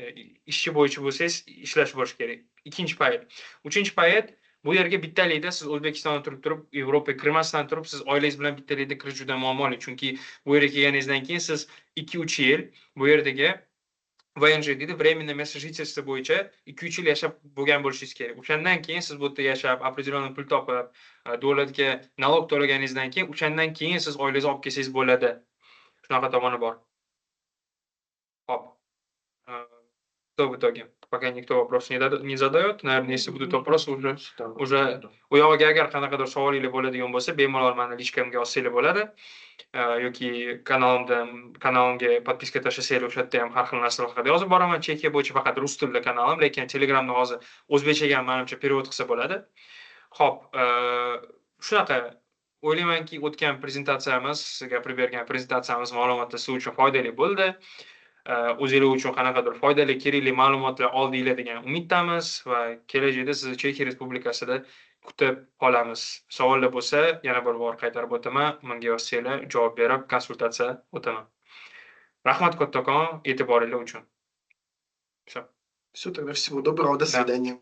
Speaker 1: Ishchi bo'yicha bo'lsangiz, ishlash bo'lishi kerak. Ikkinchi payt. Uchinchi payt, bu yerga bittalikda siz O'zbekistonda turib turib, Yevropaga kirmasdan turib, siz oilangiz bilan bittalikda kirish juda muammoli. Chunki bu yerga kelganingizdan keyin siz 2-3 yil bu yerdagi ВНЖ deydi, временное место жительства bo'yicha 2-3 yil yashab bo'lgan bo'lishingiz kerak. O'shandan keyin siz bu yerda yashab, определенный pul topib, davlatga налог to'laganingizdan keyin, o'shandan keyin siz oilangizni olib kelsangiz bo'ladi. Shunaqa tomoni bor. Xo'p. Что в итоге? Пока никто вопрос не задает. Наверное, если будут вопросы, уже u yog'iga agar qanaqadir savolinglar bo'ladigan bo'lsa, bemalol mani личка mga yozsanglar bo'ladi. Yoki kanalimga подписка tashlasanglar, o'sha yerda ham har xil narsalar haqida yozib boraman. Chexiya bo'yicha faqat rus tilida kanalim, lekin Telegramda hozir o'zbekchaga ham manimcha перевод qilsa bo'ladi. Xo'p, shunaqa o'ylaymanki, o'tgan prezentatsiyamiz, gapirib bergan prezentatsiyamiz ma'lumotlar siz uchun foydali bo'ldi. O'zinglar uchun qanaqadir foydali, kerakli ma'lumotlar oldinglar degan umiddamiz va kelajakda sizni Chexiya Respublikasida kutib qolamiz. Savollar bo'lsa, yana bir bor qaytarib o'taman, menga yozsanglar, javob berib, konsultatsiya o'taman. Rahmat kattakon e'tiboringlar uchun. Всё.
Speaker 4: Всё, тогда всего доброго, до свидания.